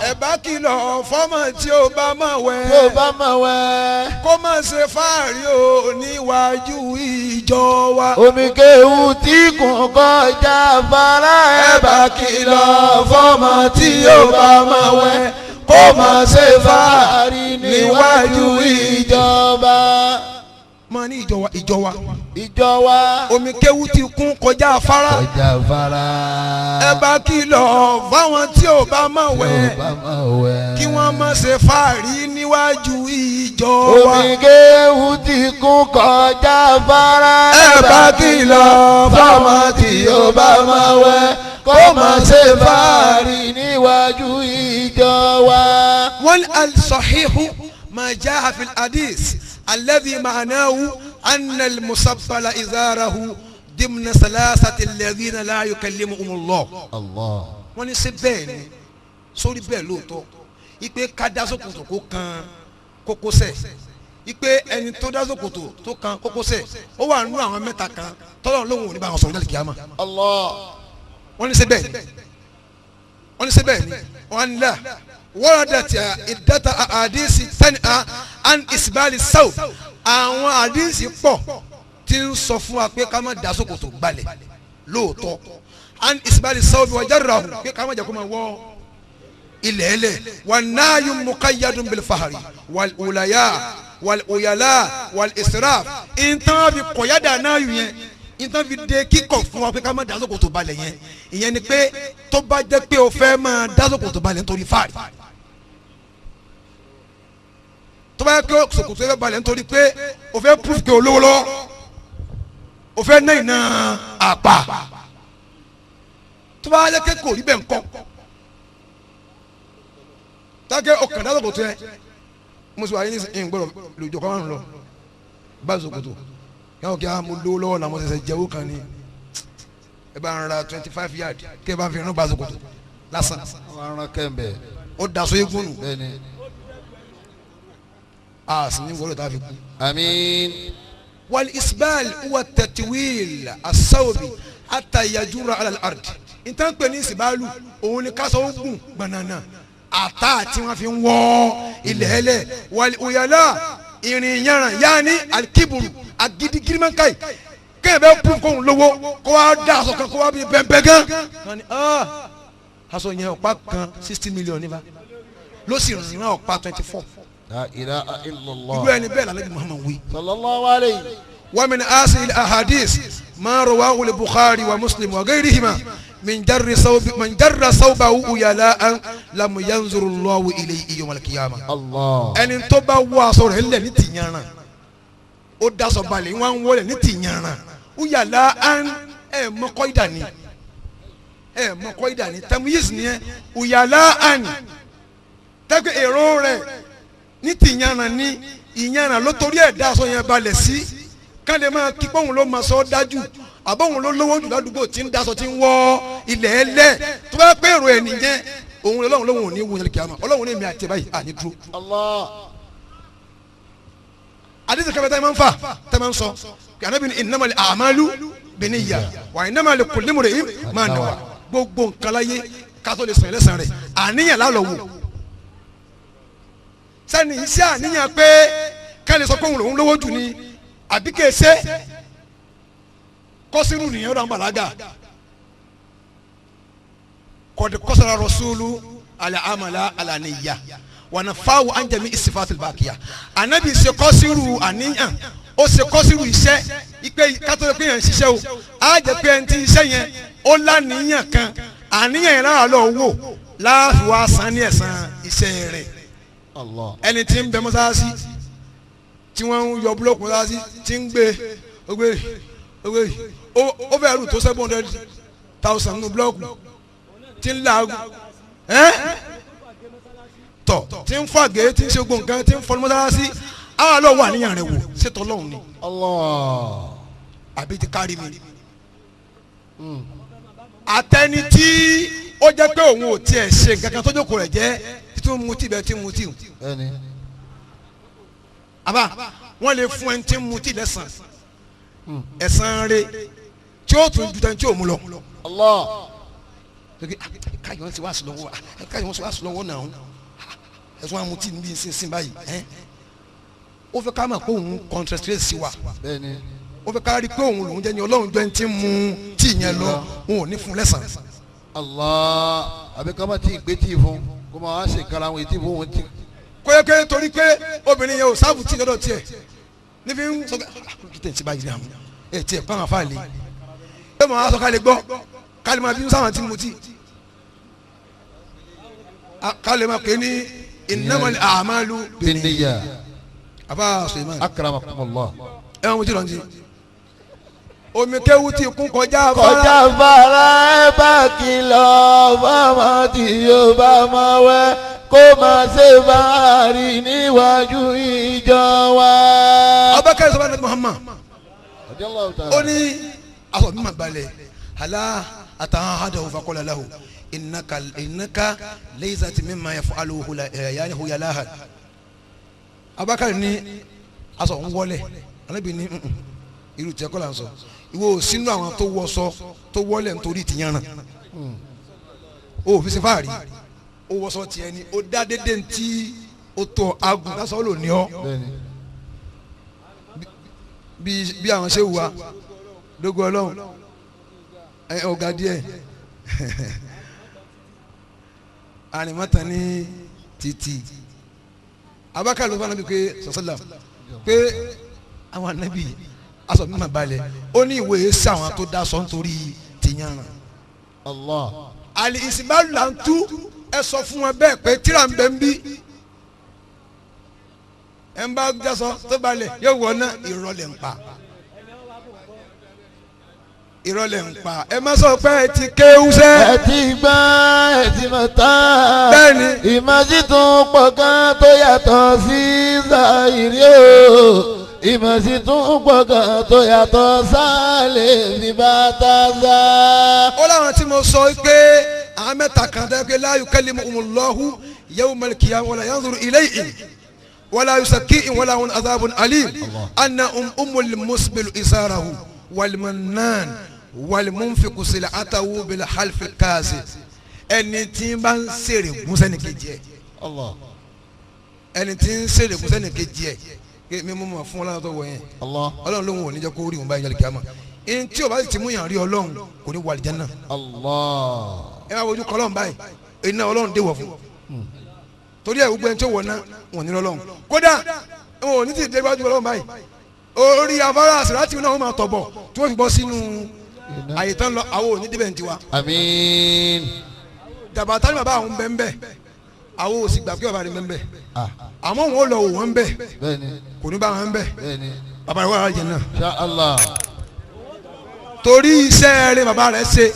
Ẹ bá kìlọ̀ fọ́mọ tí ó bá máa wẹ̀. Tí ó bá máa wẹ̀. Kó má ṣe fáàrí o níwájú ìjọ wa. Omi kéwú ti kún kọjá afárá. Ẹ bá kìlọ̀ fọ́mọ tí ó bá máa wẹ̀. Kó má ṣe fáàrí níwájú ìjọba. Máa ní ìjọ wa ìjọ wa ìjọ wa. Omi kéwú ti kún kọjá afárá. Kọjá afárá. Ẹ bá kìlọ̀ fáwọn tí ò bá máa wẹ̀. Kí wọ́n má ṣe fáàrí níwájú ìjọ wa. Omi kéwú ti kún kọjá afárá. Ẹ bá kìlọ̀ fáwọn tí ò bá máa wẹ̀. Kó má ṣe fáàrí níwájú ìjọ wa. Wal al-sahihu ma jaa fil hadith alladhi ma'nahu. أن المسبل إزاره ضمن ثلاثة الذين لا يكلمهم الله. الله. Wọ́n ní ṣé bẹ́ẹ̀ ni sórí bẹ́ẹ̀ lóòótọ́ ipe ká dá ṣòkòtò kó kan kókósẹ̀ ipe ẹni tó dá ṣòkòtò tó kan kókósẹ̀ ó wà nínú àwọn mẹ́ta kan tọ́lọ́run lóhùn ò ní bá wọn sọ̀rọ̀ lálẹ́ kíyámà. Allah. Wọ́n ní ṣé bẹ́ẹ̀ ni wọ́n ní ṣé bẹ́ẹ̀ ni wọ́n ní là waradat iddata ahadisi tani an isbali sawb. Àwọn àdínsì pọ̀ tí ń sọ fún wa pé ká má da ṣòkòtò gbalẹ̀ lóòótọ́ an isbali sawbi wa jarrahu pé ká má jẹ́ kó máa wọ́ ilẹ̀ ẹlẹ̀ wà náàyò muqayyadun bil fahri wal ulaya wal uyala wal israf ìtàn fi kọ̀yádà náàyò yẹn ìtàn fi de kíkọ̀ fún wa pé ká má da ṣòkòtò balẹ̀ yẹn ìyẹn ni pé tó bá jẹ́ pé o fẹ́ máa da ṣòkòtò balẹ̀ nítorí fáàrí tó bá yẹ kó ṣòkòtò fẹ́ balẹ̀ nítorí pé o fẹ́ proof pé olówó lọ o fẹ́ ná iná àpà tó bá yẹ kó kò rí bẹ́ẹ̀ ńkọ́ tákẹ́ ọkàn dá ṣòkòtò yẹn mo sì wà ní ìgbọ́dọ̀ lójó kọ́ márùn lọ bá ṣòkòtò yàtọ̀ kí a mo lówó lọ́wọ́ làwọn ṣẹ̀ṣẹ̀ jẹ́wọ́ kan ni ẹ bá ń ra 25 yard kí ẹ bá fi rán bá ṣòkòtò lásán ó daṣọ eégún nù. A sì ní wọlé tá a fi kú. Àmín. Wal isbal huwa tatwil asawbi hatta yajura ala al-ard. Ìtàn pè ní ìsìbálù òun ni kásán ó gùn gbanana àtà tí wọ́n fi ń wọ́ ilẹ̀ ẹlẹ̀ wal uyala ìrìn yanran yaani alikiburu agidi girimankayi kéèyàn bẹ́ẹ̀ kú kóun lówó kó wá dá aṣọ kan kó wá bí bẹ́ẹ̀ gan. Aṣọ yẹn ọ̀pá kan 60 million nípa ló sì rìn ọ̀pá 24. La ilaha illallah. Irú ẹni bẹ́ẹ̀ lálẹ́ bí Muhammad wí. Sallallahu alayhi. Wa min asil ahadis ma rawahu al-Bukhari wa Muslim wa ghayrihima min jarri sawbi man jarra sawbahu uyala'an lam yanzuru Allahu ilayhi yawm al-qiyamah. Allah. Ẹni tó bá wọ aṣọ rẹ̀ lẹ̀ ní tìyanran ó daṣọ balẹ̀ wọ́n ń wọlé ní tìyanran uyala'an ẹ̀ mọ́kọ́ ìdání ẹ̀ mọ́kọ́ ìdání tamyiz nìyẹn uyala'an tẹ́gbẹ́ èrò rẹ̀ ní ti ìyànà ní ìyànà ló torí ẹ̀ dá aṣọ yẹn balẹ̀ sí ká lè máa kí pọ́hùn ló máa sọ ọ́ dájú àbọ̀hùn ló lówó jù ládùúgbò tí ń daṣọ tí ń wọ́ ilẹ̀ ẹlẹ̀ tó bá pé èrò ẹ̀ nìyẹn òun ọlọ́run lóhùn ò ní wù yẹn kíámà ọlọ́run ní èmi àti ẹ̀ báyìí àní dúró. Allah. Àdìsí kẹfẹ tẹ́ máa ń fà tẹ́ máa ń sọ Ànábì ní innamal a'malu binniyya wa innama likulli imri'in ma nawa gbogbo nǹkan láyé kátó lè sàn ẹlẹ́sàn rẹ̀ àníyàn lálọ́ wò sani iṣẹ́ àníyàn pé kẹ́lẹ́ sọ pé òun lòún lówó jù ni àbí kèsè kọ́sírù nìyẹn ó dàn bàlágà kọ́dí kọ́sára rọ́ṣúlù alẹ́ àmàlà alàníyà wàna fáwọn anjẹmí ìsìfàtì bàkìyà ànábì ṣe kọ́sírù àníyàn ó ṣe kọ́sírù iṣẹ́ ipe kátó pé yẹn ń ṣiṣẹ́ o á jẹ́ pé ẹni tí iṣẹ́ yẹn ó láníyàn kan àníyàn yẹn lára lọ wò láàfin wá san ní ẹ̀san iṣẹ́ rẹ̀. Ẹni tí ń bẹ mọ́sáàsì tí wọ́n ń yọ búlọ́ọ̀kù mọ́sáàsì tí ń gbé ogbé ogbé ó fẹ́ rù tó 700,000 nínú búlọ́ọ̀kù tí ń làágùn ẹ́ tọ̀ tí ń fàgé tí ń ṣe gbogbo nǹkan tí ń fọnú mọ́sáàsì Àwọn àlọ́ wà níyàn rẹ̀ wò ṣètò Ọlọ́run ni. Allah. Àbí ti kárí mi. Àtẹni tí ó jẹ́ pé òun ò tiẹ̀ ṣe nǹkan kan tó jókòó rẹ̀ jẹ́ títún mutí bẹ́ẹ̀ tí mutí. Àbá wọ́n lè fún ẹni tí ń mutí lẹ́sàn ẹ̀sán rẹ̀ tí ó tún ju tẹni tí ò mú lọ. Allah. Káyọ̀ wọn ti wá sí lọ́wọ́, káyọ̀ wọn ti wá sí lọ́wọ́ náà, ẹ̀sùn àmutí níbi ìsinsìn báyìí. Ó fẹ́ ká mọ̀ pé òun concentrate sí wa. Ó fẹ́ ká rí pé òun lòun jẹ́ ni Ọlọ́run jẹ́ ti mú tí yẹn lọ, òun ò ní fún lẹ́sàn. Allah. Àbí ká má tí ì gbé tíì fún kó máa wá ṣe kára àwọn ètí fún òun tí. Kóyókóyó torí pé obìnrin yẹn ò sáàbù tí lọ́dọ̀ tiẹ̀ nífi ń sọ pé kí tẹ̀ ń ṣe báyìí àwọn ẹ̀ tiẹ̀ kọ́ àwọn afáàlì ẹ̀ mọ̀ á sọ ká lè gbọ́ ká lè máa bínú sáwọn tí mu tí ká lè máa pè ní innamal a'malu binniyat. Àbá Suleiman. Akramakumullah. Ẹ wọn mutí lọ́njì omi kéwu ti kún kọjá fara. Kọjá fara ẹ bá kìlọ̀ fáwọn tí yóò bá máa wẹ́ kó máa ṣe bá rí níwájú ìjọ wa. Abubakar sọ fún Muhammad ó ní aṣọ mi máa balẹ̀ àlá àtàwọn àdàwọ̀ fakọ́lá lahu innaka innaka laysat mimma yaf'aluhu yaani huyalaha. Abubakar ní aṣọ ń wọlé, Ànábì ní irú tiẹ̀ kọ́ là ń sọ, ìwọ ò sínú àwọn tó wọṣọ tó wọlé nítorí tìyànràn o fi ṣe fáàrí, o wọṣọ tiẹ̀ ni o dá dédé ntí o tọ agun lásán lò ní ọ bí àwọn ṣe wù wá dógó Ọlọ́run ẹ ọ̀gá díẹ̀ àrìmọ́tàn ní títì. Abubakar ló fún anabi pé sọsọlá pé àwọn anabi aṣọ mímọ balẹ̀, ó ní ìwé sí àwọn tó dá sọ nítorí tìyànràn. Allah. Àlè ìsìnbálò là ń tú ẹ sọ fún wọn bẹ́ẹ̀ pé tíra ń bẹ ń bí ẹ ń bá jásọ tó balẹ̀ yóò wọ ná ìrọ̀lẹ́ ń pa, ìrọ̀lẹ́ ń pa. Ẹ má sọ pé ẹ ti kéwú sẹ́. Ẹ ti gbọ́ ẹ ti mọ̀ tán. Bẹ́ẹ̀ni. Ìmọ̀sí tún pọ̀ gan tó yàtọ̀ sí Zahiri o. Ìmọ̀sí tún pọ̀ gan tó yàtọ̀ sálẹ̀ ní bàtà sá. Ó láwọn tí mo sọ pé àwọn mẹ́ta kan tẹ́ pé la yukallimuhumullahu yawmal qiyamah wala yanzuru ilayhim wala yuzakkihim wala lahum adhabun alim anna ummul musbilu isarahu walmannan walmunfiqu sil'atahu bil halfil kazi. Ẹni tí ń bá ń sèrè gúnṣẹ́ ní kejì ẹ̀, ẹni tí ń sèrè gúnṣẹ́ ní kejì ẹ̀ kí mi mú mọ̀ fún ọlọ́run tó wọ̀ yẹn, Ọlọ́run lóhùn ò ní jẹ́ kó rí òun báyìí jẹ́ kíámà. Ẹni tí o bá ti mú yàn rí Ọlọ́run kò ní wà àlìjánnà. Ẹ máa wojú kọ Ọlọ́run báyìí, iná Ọlọ́run dé wọ̀ fún torí ẹ gbogbo ẹni tí ó wọ̀ ná wọn ní Ọlọ́run, kódà wọn ò ní ti dé iwájú Ọlọ́run báyìí, orí afárá àsìrátì náà wọ́n máa tọ̀ bọ̀ tí wọ́n fi bọ́ sínú àyè tán lọ, àwọn ò ní débẹ̀ ní tiwa. Àmín. Jàbàtà ni bàbá àwọn bẹ́ẹ̀ bẹ́ẹ̀, àwọn ò sì gbà pé bàbá rẹ̀ bẹ́ẹ̀ bẹ́ẹ̀, àmọ́ òun ò lọ wò wọ́n bẹ́ẹ̀, kò ní bá wọn bẹ́ẹ̀, bàbá rẹ̀ wà láàyè náà. Insha Allah. Torí iṣẹ́ rẹ̀ bàbá rẹ̀ ṣe,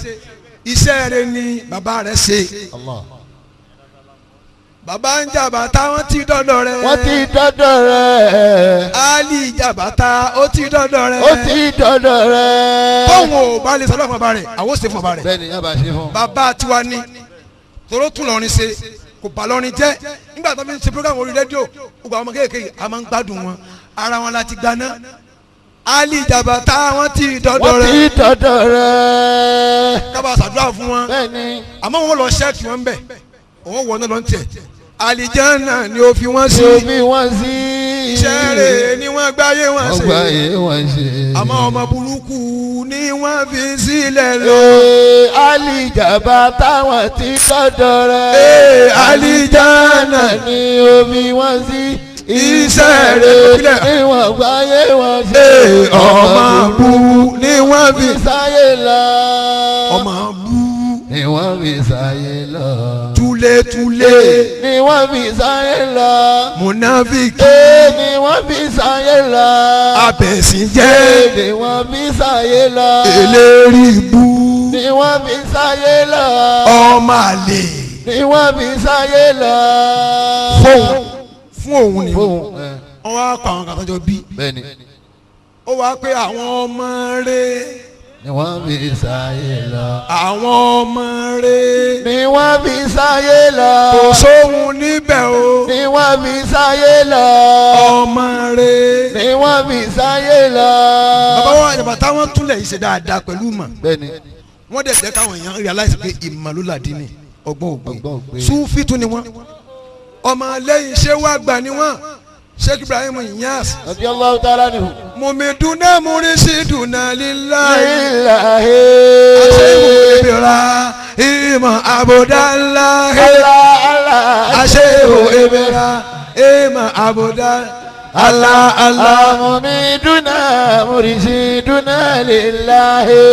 iṣẹ́ rẹ̀ ni bàbá rẹ̀ ṣe. Allah. Bàbá ń jàbàtà wọ́n ti dọ́dọ̀ rẹ̀. Wọ́n ti dọ́dọ̀ rẹ̀. Ali jàbàtà ó ti dọ́dọ̀ rẹ̀. Ó ti dọ́dọ̀ rẹ̀. Tóun ò bá lè sọ fún bàbá rẹ̀, àwọn ò ṣe fún bàbá rẹ̀. Bẹ́ẹ̀ni yaba ṣe fún. Bàbá tiwa ni tòró tún lọrin ṣe, kò bá lọrin jẹ́. Nígbà tó fi ń ṣe program orí rédíò, gbogbo àwọn ọmọ kéékèèké a máa ń gbádùn wọn, ara wọn la ti gbaná. Ali jàbàtà wọ́n ti dọ́dọ̀ rẹ̀. Wọ́n ti dọ́dọ̀ rẹ̀. Kábà ṣàdúrà fún wọn. Bẹ́ẹ̀ni. Àmọ́ wọn lọ ṣẹ́ẹ̀kì wọn bẹ̀, òun wọ̀ náà lọ ń tiẹ̀. Àlìjánnà ni ó fi wọ́n sí. Ó fi wọ́n sí. Iṣẹ́ rẹ̀ ni wọ́n gbáyé wọn ṣe. Wọ́n gbáyé wọn ṣe. Àmọ́ ọmọ burúkú ni wọ́n fi sílẹ̀ lọ. Àlìjàbàtà wọ́n ti dọ́dọ̀ rẹ̀. Àlìjánnà ni ó fi wọ́n sí. Iṣẹ́ rẹ̀ ni wọ́n gbáyé wọn ṣe. Ọmọ bú ni wọ́n fi sáyé lọ. Ọmọ bú ni wọ́n fi sáyé lọ. Túlétúlé ni wọ́n fi sáyé lọ. Mùnáfíkì ni wọ́n fi sáyé lọ. Abẹ̀sìnjẹ́ ni wọ́n fi sáyé lọ. Eléríbú ni wọ́n fi sáyé lọ. Ọmọ àlè ni wọ́n fi sáyé lọ. Fún òun ni Fóun wọ́n wá Ó wá kọ àwọn kan tó jọ bí. Bẹ́ẹ̀ni. Ó wá pé àwọn ọmọ rẹ̀ ni wọ́n fi sáyé lọ. Àwọn ọmọ rẹ̀ ni wọ́n fi sáyé lọ. Kò sóhun níbẹ̀ o. Ni wọ́n fi sáyé lọ. Ọmọ rẹ̀ ni wọ́n fi sáyé lọ. Bàbá wa ìjàmbá táwọn túnlẹ̀ yìí ṣe dáadáa pẹ̀lú mọ̀. Bẹ́ẹ̀ni. Wọ́n dẹ̀ jẹ́ káwọn èèyàn realize pé ìmọ̀ ló làdí ni ọgbọ́n ọgbọ́n ògbé. ògbé. Súfì tún ni wọ́n, ọmọ lẹ́yìn ṣé wàá gbà ni wọ́n, Sheikh Ibrahim Inyas. Radiyallahu ta'ala anhu. Mumiduna murisiduna lillahi. Lillahi. Aṣewu Ibrahim Abudalahi. Allah Allah. Aṣewu Ibrahim Abudalahi. Allah Allah. Mumiduna mursiduna lillahi.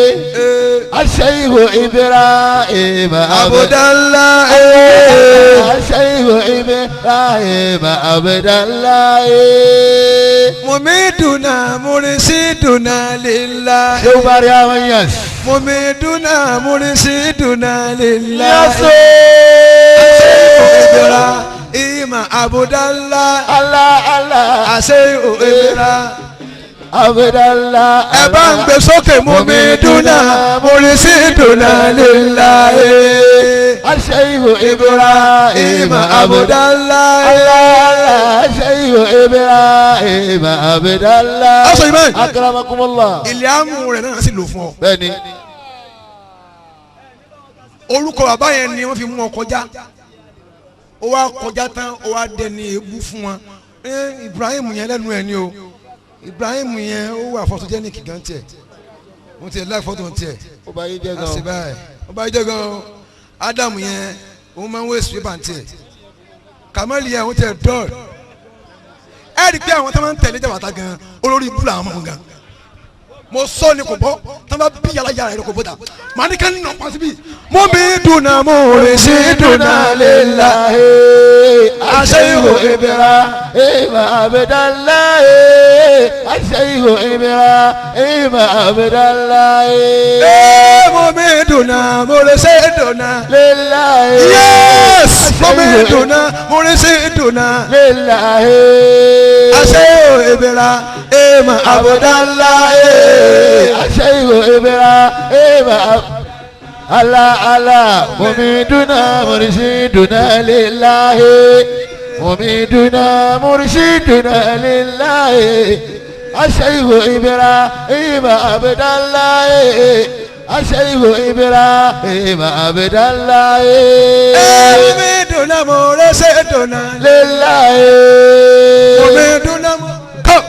الشيخ إبراهيم Abudalahi. الشيخ إبراهيم عبد الله. Mumiduna murisiduna lillahi. شوف يا ميس. Mumiduna murisiduna lillahi. يس. Ibrahim Abudalahi. الله الله. Aṣewu Ibrahim. عبد الله. Ẹ bá ń gbé sókè, mumiduna murisiduna lillahi. الشيخ إبراهيم عبد Abudalahi. الله الله، الشيخ إبراهيم عبد الله. Aṣọ ìbáyìí. أكرمكم الله. Ilé amú rẹ̀ náà sì lò fún ọ. Bẹ́ẹ̀ni. Orúkọ bàbá yẹn ni wọ́n fi mú ọ kọjá. Ó wá kọjá tán, ó wá dẹni èébú fún wọn. Ẹ Ibrahim yẹn lẹ́nu ẹ̀ ni o. Ibrahim yẹn ó wà photogenic gan tiẹ̀. Mo tiẹ̀ láì fọ́tò tiẹ̀. Ó bá yé jẹ́ A sì gan. Báyìí. Ó bá jẹ́ gan o. Ádámù yẹn òun máa ń wé sùpà tiẹ̀. Kàmẹ́lì yẹn òun tiẹ̀ dọ́ọ̀lù. Ẹ rí i pé àwọn tó máa ń tẹ̀lé jàbàtà gan olórí ibú làwọn máa ń gan. Mo sọ ni kò bọ́ tí wọ́n bá bí yàrá yàrá rẹ̀ kò bọ́ ta màá ní ká nínú ọ̀pá síbí. Mo mi dùnà mo rè sí dùnà lélà. الشيخ إبراهيم عبد الله، الشيخ إبراهيم عبد الله. Ee, mo mi dùnà mo rè sí dùnà. لله. Yes, mo mi dùnà mo rè sí dùnà. لله. Àṣeyò Ibrahim Abudallah. الشيخ إبراهيم الله الله، مميدنا مرشدنا لله، مميدنا مرشدنا لله، الشيخ إبراهيم عبد الله، الشيخ إبراهيم عبد الله. Ee, mo mi dùnà mo rè sí dùnà. لله. Mo mi dùnà mo. Kọ́.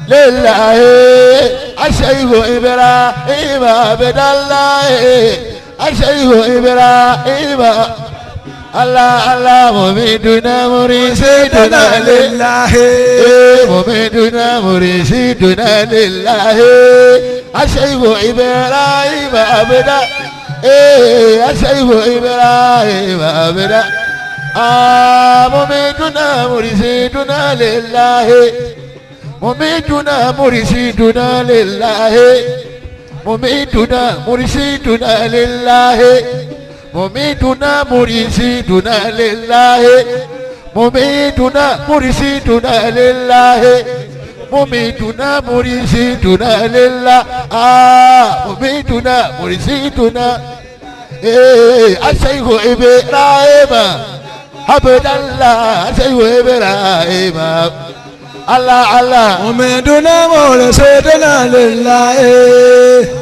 لله، الشيخ إبراهيم عبد الله، الشيخ إبراهيم الله الله، مميدنا مرشدنا لله. لله. مميدنا مرشدنا لله، الشيخ إبراهيم عبد الشيخ إبراهيم عبد مميدنا مرشدنا لله، مميتنا مرشدنا لله، مميتنا مرشدنا لله، مميتنا مرشدنا لله، مميتنا مرشدنا لله، مميتنا مرشدنا لله، مميتنا مرشدنا الشيخ إبراهيم عبد الله، الشيخ إبراهيم الله الله. Mumiduna murisiduna lillahi.